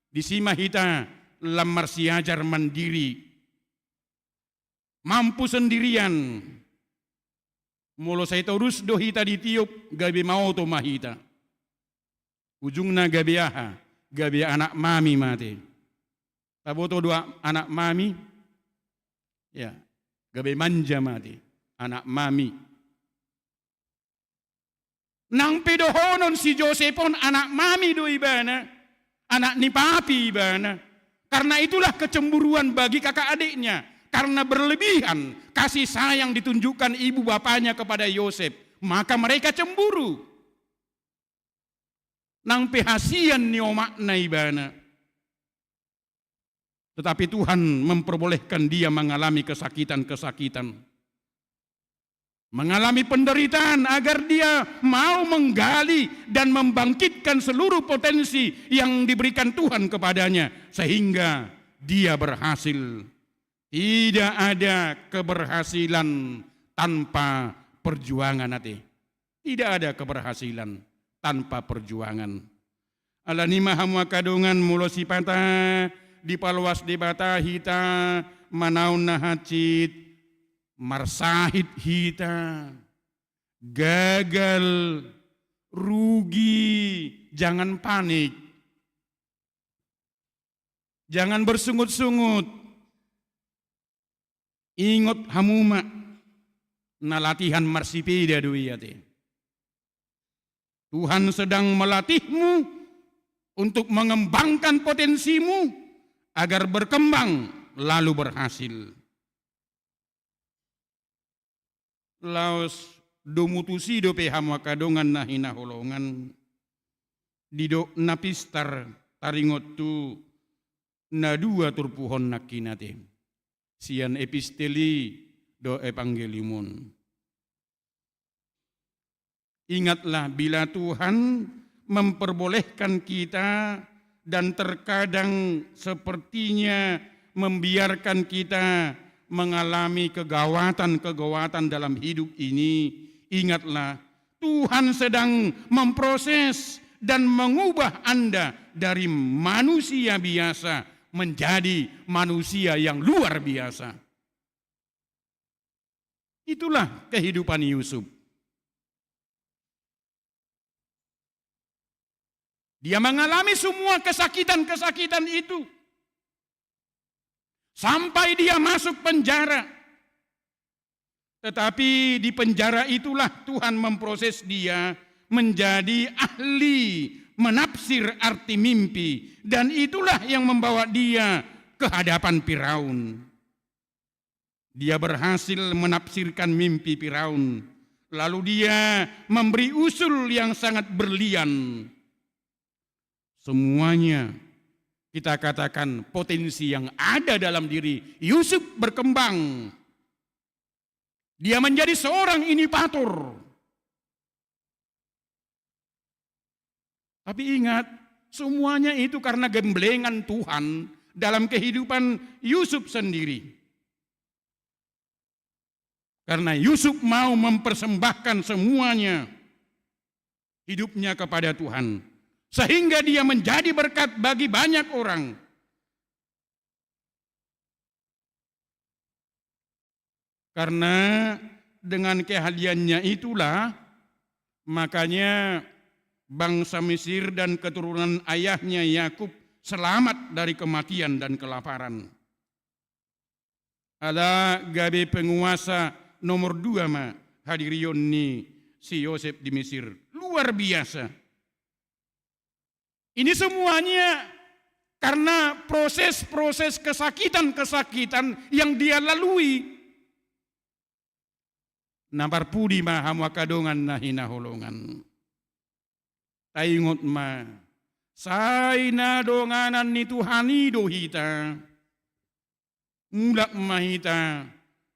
Disi ma hita lam marsiajar mandiri. Mampu sendirian. Molo sai torus do hita ditiop, gabe maoto ma hita. Ujungna gabe aha? Gabe anak mami ma ate. Taboto do a-, anak mami? Ya, gabe manja ma ate. Anak mami. Nang pe dohonon si Josep on anak mami do ibana, anak ni papi ibana. Karena itulah kecemburuan bagi kakak adiknya. Karena berlebihan kasih sayang ditunjukkan ibu bapanya kepada Yosep, maka mereka cemburu. Nang pe hasian ni omakna ibana. Tetapi Tuhan memperbolehkan dia mengalami kesakitan-kesakitan. Mengalami penderitaan agar dia mau menggali dan membangkitkan seluruh potensi yang diberikan Tuhan kepadanya, sehingga dia berhasil. Tidak ada keberhasilan tanpa perjuangan ate. Tidak ada keberhasilan tanpa perjuangan. Alani i ma hamu angka dongan, molo sipata dipaloas Debata hita manaon na hansit, marsahit hita, gagal, rugi, jangan panik. Jangan bersungut-sungut. Ingot hamu ma, na latihan marsipeda do i ate. Tuhan sedang melatihmu untuk mengembangkan potensimu agar berkembang lalu berhasil. Laos domu tusi dope hamu angka dongan na hinaholongan, didok na pistar taringot tu na dua turpuhon nangkin ate. Sian epistel i dohot evangelium on. Ingatlah, bila Tuhan memperbolehkan kita dan terkadang sepertinya membiarkan kita mengalami kegawatan-kegawatan dalam hidup ini, ingatlah, Tuhan sedang memproses dan mengubah Anda dari manusia biasa menjadi manusia yang luar biasa. Itulah kehidupan Yusuf. Dia mengalami semua kesakitan-kesakitan itu. Sampai dia masuk penjara. Tetapi di penjara itulah Tuhan memproses dia menjadi ahli menafsir arti mimpi. Dan itulah yang membawa dia ke hadapan Firaun. Dia berhasil menafsirkan mimpi Firaun. Lalu dia memberi usul yang sangat brilian. Semuanya, kita katakan, potensi yang ada dalam diri Yusuf berkembang. Dia menjadi seorang inovator. Tapi ingat, semuanya itu karena gemblengan Tuhan dalam kehidupan Yusuf sendiri. Karena Yusuf mau mempersembahkan semuanya hidupnya kepada Tuhan, sehingga dia menjadi berkat bagi banyak orang. Karena dengan keahliannya itulah, makanya bangsa Mesir dan keturunan ayahnya Yakub selamat dari kematian dan kelaparan. Ala gabe penguasa nomor dua ma hadirion ni si Yosep di Mesir. Luar biasa. Ini semuanya karena proses-proses kesakitan-kesakitan yang dia lalui. Na parpudi ma hamu angka dongan na hinaholongan. Taingot ma, sai na donganan ni Tuhan i do hita. Mulak ma hita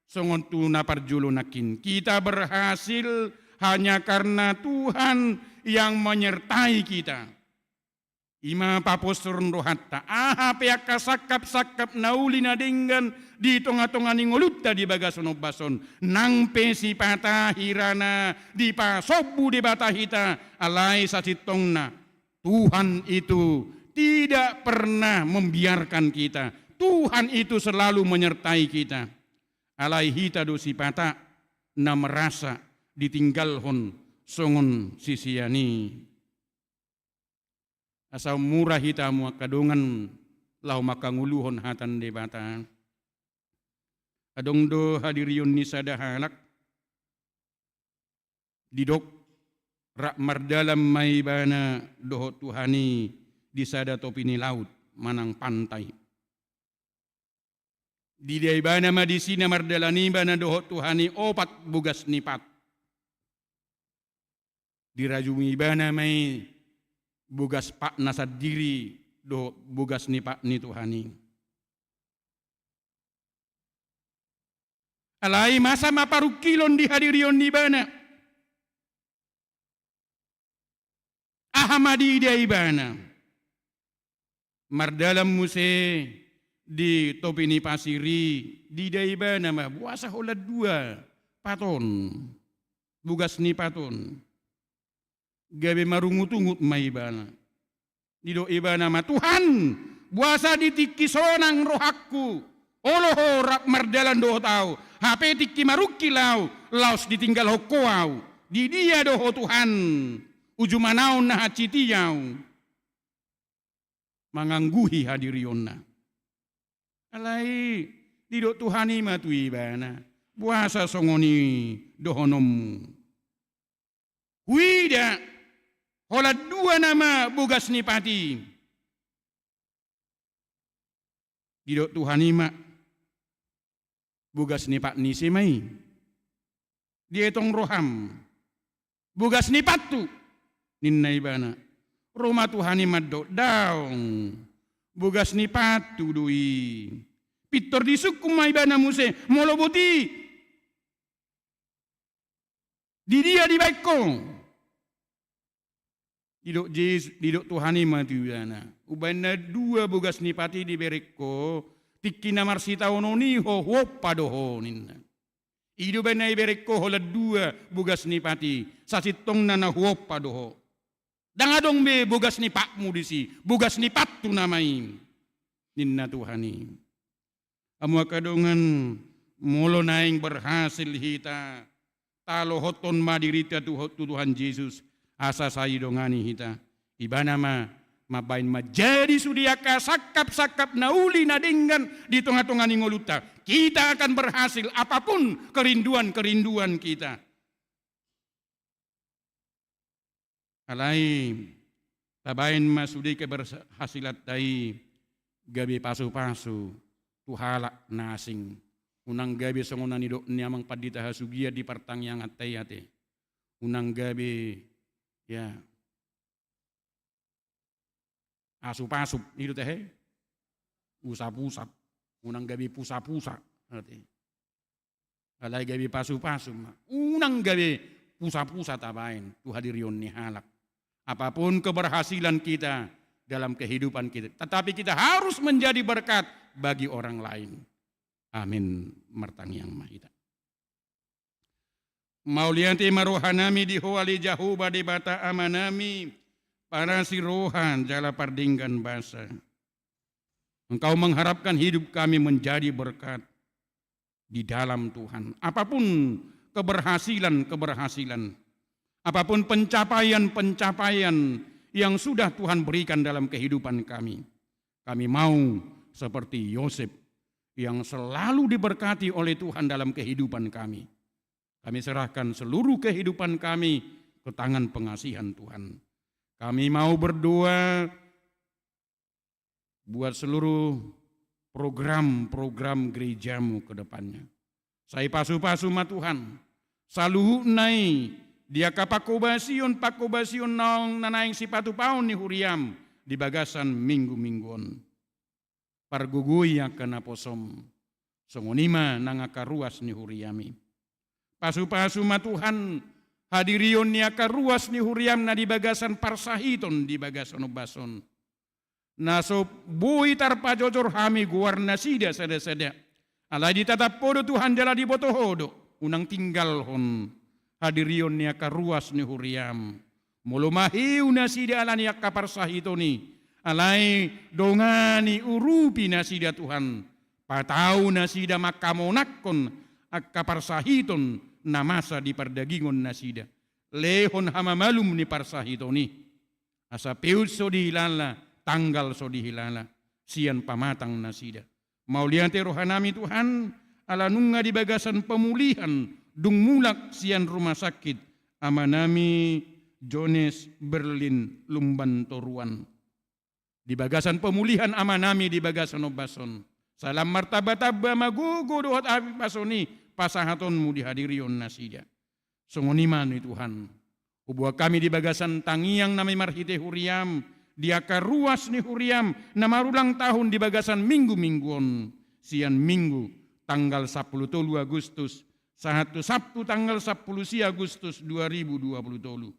songon tu na parjolo nangkin. Kita berhasil hanya karena Tuhan yang menyertai kita. Ima paposhon rohanta, aha pe angka sangkap-sangkap na uli na denggan di tonga-tonga ni ngolunta di bagasan ombas on, nang pe sipata hirana dipasombu Debata hita, alai sasintongna Tuhan itu tidak pernah membiarkan kita. Tuhan itu selalu menyertai kita. Alai hita do sipata na merasa ditinggalhon songon sisean i. Asa mura hita hamu angka dongan laho mangkangoluhon hata ni Debata. Adong do hadirion ni sada halak, didok rap mardalan ma ibana dohot Tuhan i di sada topi ni laut manang pantai. Diida ibana ma disi na mardalan ibana dohot Tuhan i opat bogas ni pat. Dirajumi ibana ma i bogas patna sandiri dohot bogas ni pat ni Tuhan i. Alai masa ma parungkilon di hadirion ni ibana. Aha ma diida ibana? Mardalan muse di topi ni pasir i, diida ibana ma boasa holan dua pat on, bogas ni pat on. Gabe marungut-ungut ma ibana. Didok ibana ma, Tuhan, boasa di tingki sonang rohangku, olo ho rap mardalan dohot ahu, hape tingki marungkil ahu, laos ditinggalhon ho ahu. Di dia do ho Tuhan, uju manaon na hansit i ahu? Mangangguhi hadirionna. Alai didok Tuhan i ma tu ibana, boasa songon i dohononmu? Huida, holan dua nama bogas ni pat i. Didok Tuhan i ma, bogas ni pat ni ise ma i? Dietong roham. Bogas ni pathu, ninna ibana. Ro ma Tuhan i mandok, daong. Bogas ni pathu do i. Pintor disungkun ma ibana muse, molo boti, di dia dibaen ho? Didok Jesus, didok Tuhan i ma tu ibana, umbaen na dua bogas ni pat i dibereng ho, tingki na marsitaonon i ho huompa do ho, ninna. I do umbaen na dibereng ho holan dua bogas ni pat i, sasintongna na huompa do ho. Ndang adong be bogas ni patmu disi, bogas ni pathu nama i, ninna Tuhan i. Hamu angka dongan, molo naeng berhasil hita, talohothon ma dirinta tu, tu Tuhan Jesus, asa sai dongani hita. Ibana ma mambaen manjadi sude angka sangkap-sangkap na uli na denggan di tonga-tonga ni ngolunta. Kita akan berhasil apapun kerinduan-kerinduan kita. Alai tabaen ma sude keberhasilanta i gabe pasu-pasu tu halak na asing. Unang gabe songon na nidok ni amang pandita hasugian di partangianganta i ate. Unang gabe, ya, asup-asup, i do tahe? Usap-usap. Unang gabe pusa-pusa, ate. Alai gabe pasu-pasu ma. Unang gabe pusa-pusa tabaen tu hadirion ni halak. Apapun keberhasilan kita dalam kehidupan kita, tetapi kita harus menjadi berkat bagi orang lain. Amin. Martangiang ma hita. Mauliate ma rohanami di Ho ale Jahowa Debata Amanami, parasi roha jala pardenggan basa. Engkau mengharapkan hidup kami menjadi berkat di dalam Tuhan. Apapun keberhasilan-keberhasilan, apapun pencapaian-pencapaian yang sudah Tuhan berikan dalam kehidupan kami, kami mau seperti Yosep yang selalu diberkati oleh Tuhan dalam kehidupan kami. Kami serahkan seluruh kehidupan kami ke tangan pengasihan Tuhan. Kami mau berdoa buat seluruh program-program gerejamu ke depannya. Sai pasu-pasu ma Tuhan saluhutna i di angka pangkobasion-pangkobasion naung na naeng sipatupaon ni huriam di bagasan minggu-minggu on. Pargogoi angka naposom, songon i ma nang angka ruas ni huriami. Pasu-pasu ma Tuhan hadirion ni angka ruas ni huriam na di bagasan parsahiton di bagasan ombas on. Na so boi tarpajojor hami goar nasida sada-sada. Alai ditatap Ho do Tuhan jala diboto Ho do, unang tinggalhon hadirion ni angka ruas ni huriam. Molo maheu nasida ala ni angka parsahiton i, alai dongani, urupi nasida Tuhan. Patau nasida mangkamonangkon angka parsahiton na masa di pardagingon nasida. Lehon hamamalum ni parsahiton i. Asa peut so dihilala, tanggal so dihilala, sian pamatang nasida. Mauliate rohanami Tuhan, ala nunga di bagasan pemulihan dung mulak sian rumah sakit amanami Jones Berlin Lumban Toruan. Di bagasan pemulihan amanami di bagasan ombas on, sai lam martamba-tamba ma gogo dohot hahipason i pasahatonmu di hadirion nasida. Songon i ma ni Tuhan, huboan hami di bagasan tangiang nami marhite huriam di angka ruas ni huriam na marulang tahun di bagasan minggu-minggu on, sian Minggu tanggal sampulu tolu Agustus sahat tu Sabtu tanggal sampulu sia Agustus dua ribu dua pulu tolu.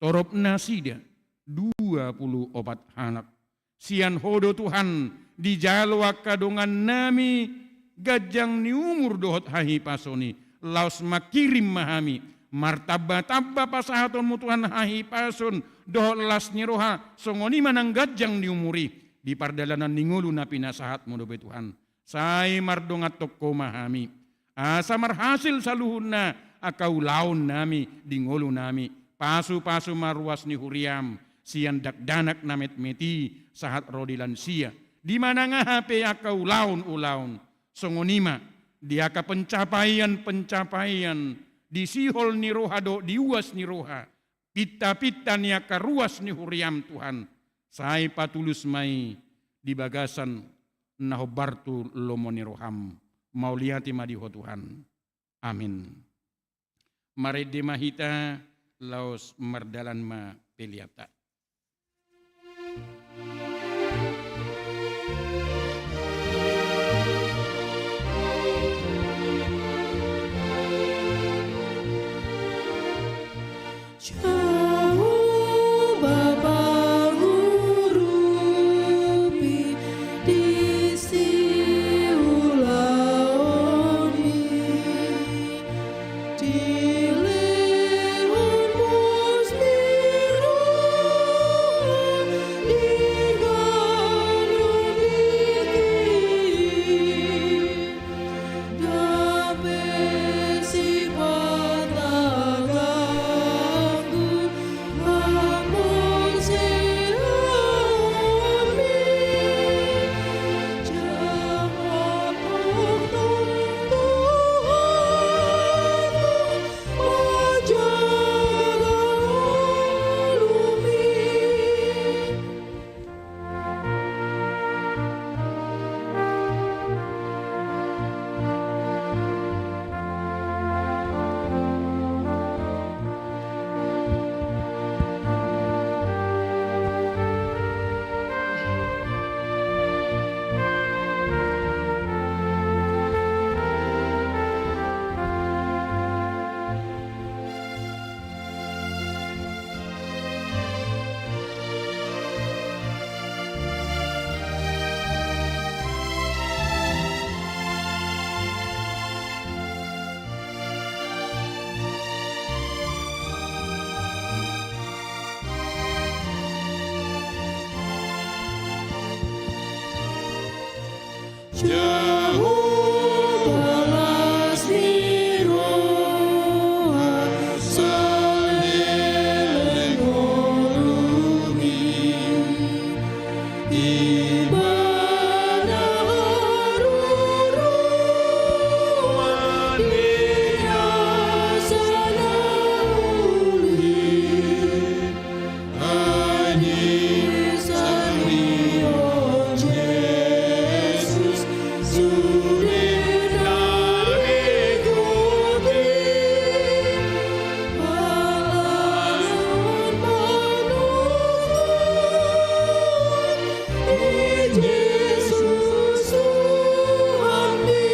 Torop nasida dua pulu opat halak. Sian Ho do Tuhan dijalo angka dongannami ganjang ni umur dohot hahipason i. Laos mangkirim ma hami martamba-tamba pasahatonmu Tuhan hahipason dohot las ni roha, songon i ma nang ganjang ni umur i di pardalanan ni ngolu na pinasahatmu dope Tuhan. Sai mardongan tongko ma hami asa marhasil saluhutna angka ulaonnami di ngolunami. Pasu-pasu ma ruas ni huriam sian dakdanak na metmet i sahat ro di lansia, di manang aha pe angka ulaon-ulaon. Songon i ma di angka pencapaian-pencapaian di sihol ni roha dohot di uas ni roha, pinta-pinta ni angka ruas ni huriam Tuhan, sai patulus ma i di bagasan na hombar tu lomo ni roham. Mauliate ma di Ho Tuhan. Amin. Marende ma hita laos mardalan ma peleanta. Jahowa pangurupi disi ulaonmi, dilehon mos ni roha di ngolu nami. Gabe sipata ganggu Jahowa las ni roha, saleleng ngolumi. Ibana haruruan di nasa na uli. Ai di sangihon Jesus sude na rigut i, ala manungkun i Jesus Tuhanmi.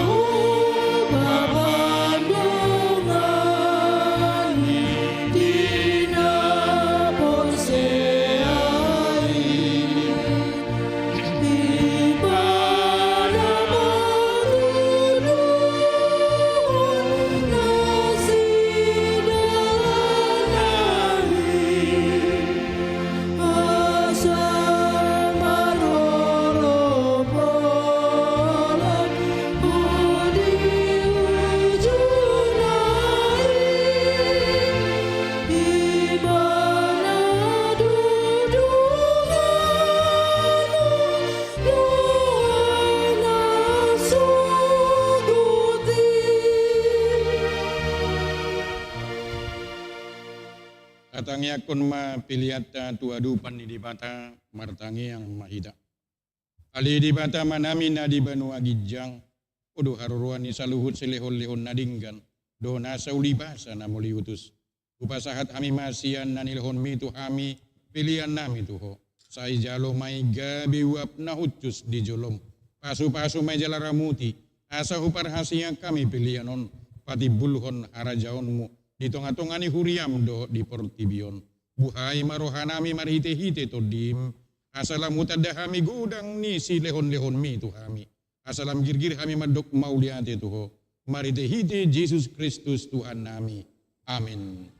Jahowa pandonganni di na porsea i, Ibana parunduhon na sidalanna i. Asa marorop holan ho di ujungna i, Ibana do donganhon nuaeng na sogot i. Tatangiangkon ma peleanta tu adopan ni Debata. Martangiang ma hita. Ale Debata Amanami na di banua ginjang, Ho do haroroan ni saluhut silehonlehon na denggan dohot na sauli basa na mauliutus. Hupasahat hami ma sian na nilehonmi tu hami peleannami tu Ho. Sai jalo ma i gabe uap na hushus di jolom. Pasupasu ma i jala ramoti, asa huparhaseang hami pelean on patimbulhon harajaonmu di tongatonga ni huriam dohot di portibi on. Buhai ma rohanami marhitehite Tondim, asa lam hutanda hami godang ni silehonlehonmi tu hami, asa lam girgir hami mandok mauliate tu Ho, marhitehite Jesus Kristus Tuhannami. Amen.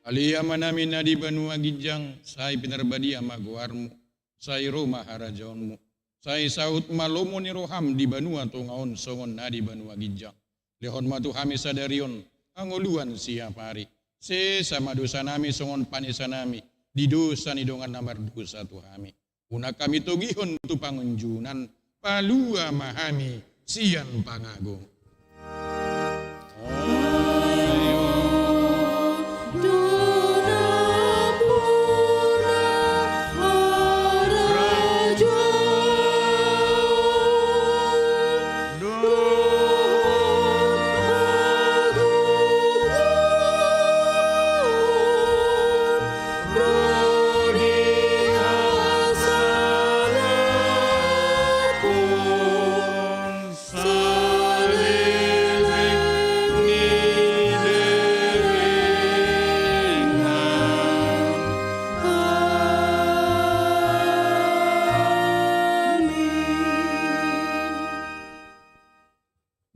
Ale Amanami na di banua ginjang, sai pinarbadia ma goarmu, sai ro ma harajaonmu, sai saut ma lomo ni roham di banua tonga on songon na di banua ginjang. Lehon ma tu hami sadari on hangoluan siapari. Sesa ma dosanami songon panesanami di dosa ni dongan na mardosa tu hami. Unang hami togihon tu pangunjunan, palua ma hami sian pangago.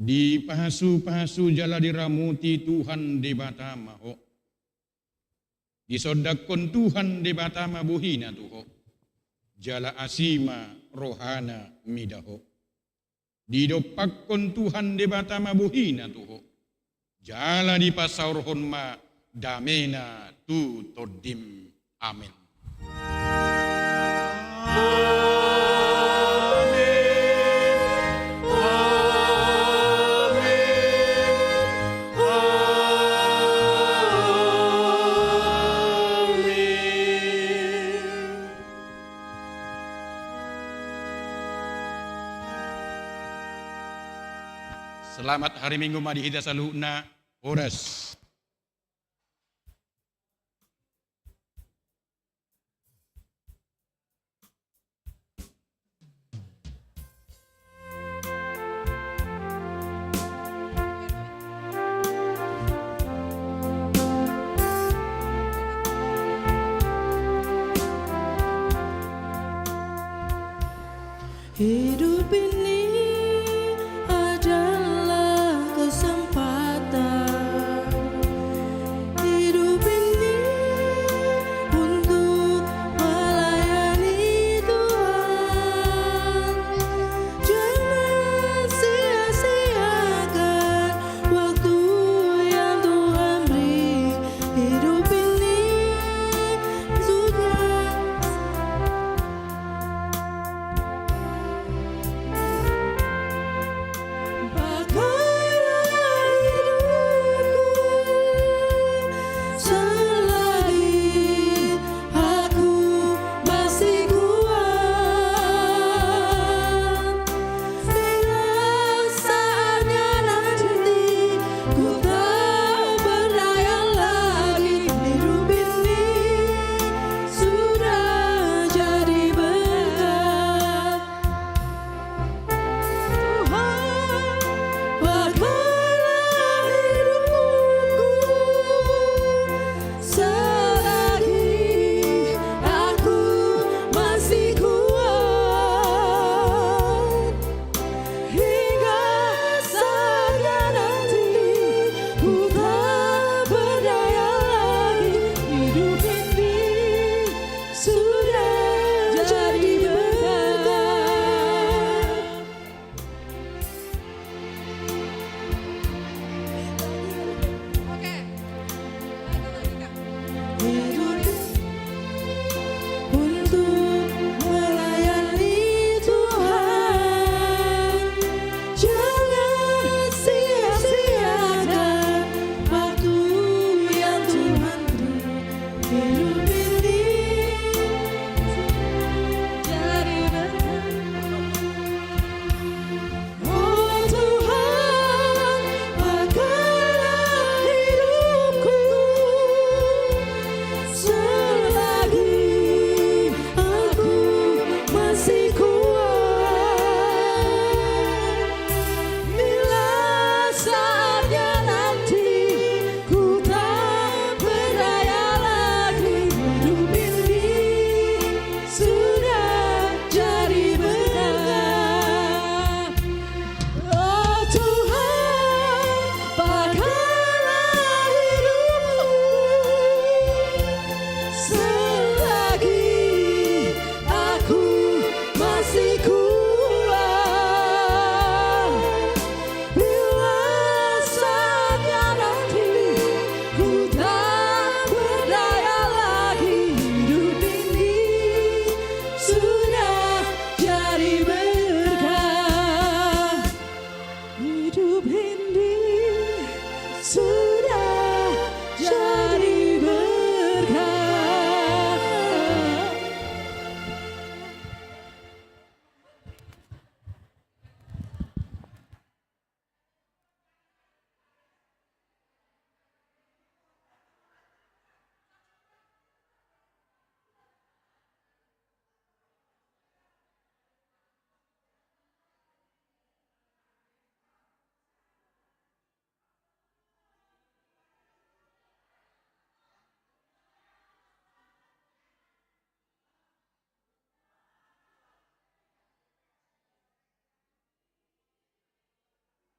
Dipasu-pasu jala diramoti Tuhan Debata ma ho. Disondangkon Tuhan Debata ma bohina tu ho, jala asi ma rohana mida ho. Didompakkon Tuhan Debata ma bohina tu ho, jala dipasaorhon ma damena tu tondim. Amen. Selamat hari Minggu ma di hita saluhutna. Horas. Hidup ini adalah kesempatan. Hidup ini untuk melayani Tuhan. Jangan sia-siakan waktu yang Tuhan beri. Hidup ini sudah Pakailah hidupku selagi aku masih kuat. Bila saatnya nanti ku tak berdaya lagi, hidup ini sudah jadi berkat. Tuhan, pakailah hidupku selagi aku masih kuat. Hingga saatnya nanti ku tak berdaya lagi, hidup ini sudah jadi berkat. Oke. Untuk melayani Tuhan, jangan sia-siakan waktu yang Tuhan beri. Hidup ini jadi berkat. Oh Tuhan, pakailah hidupku selagi aku masih kuat. Bila saatnya nanti ku tak berdaya lagi, hidup ini sudah jadi berkat. Oh Tuhan, pakailah hidupku selagi aku masih kuat. Bila saatnya nanti ku tak berdaya lagi, hidup ini sudah jadi berkat. Hidup ini sudah jadi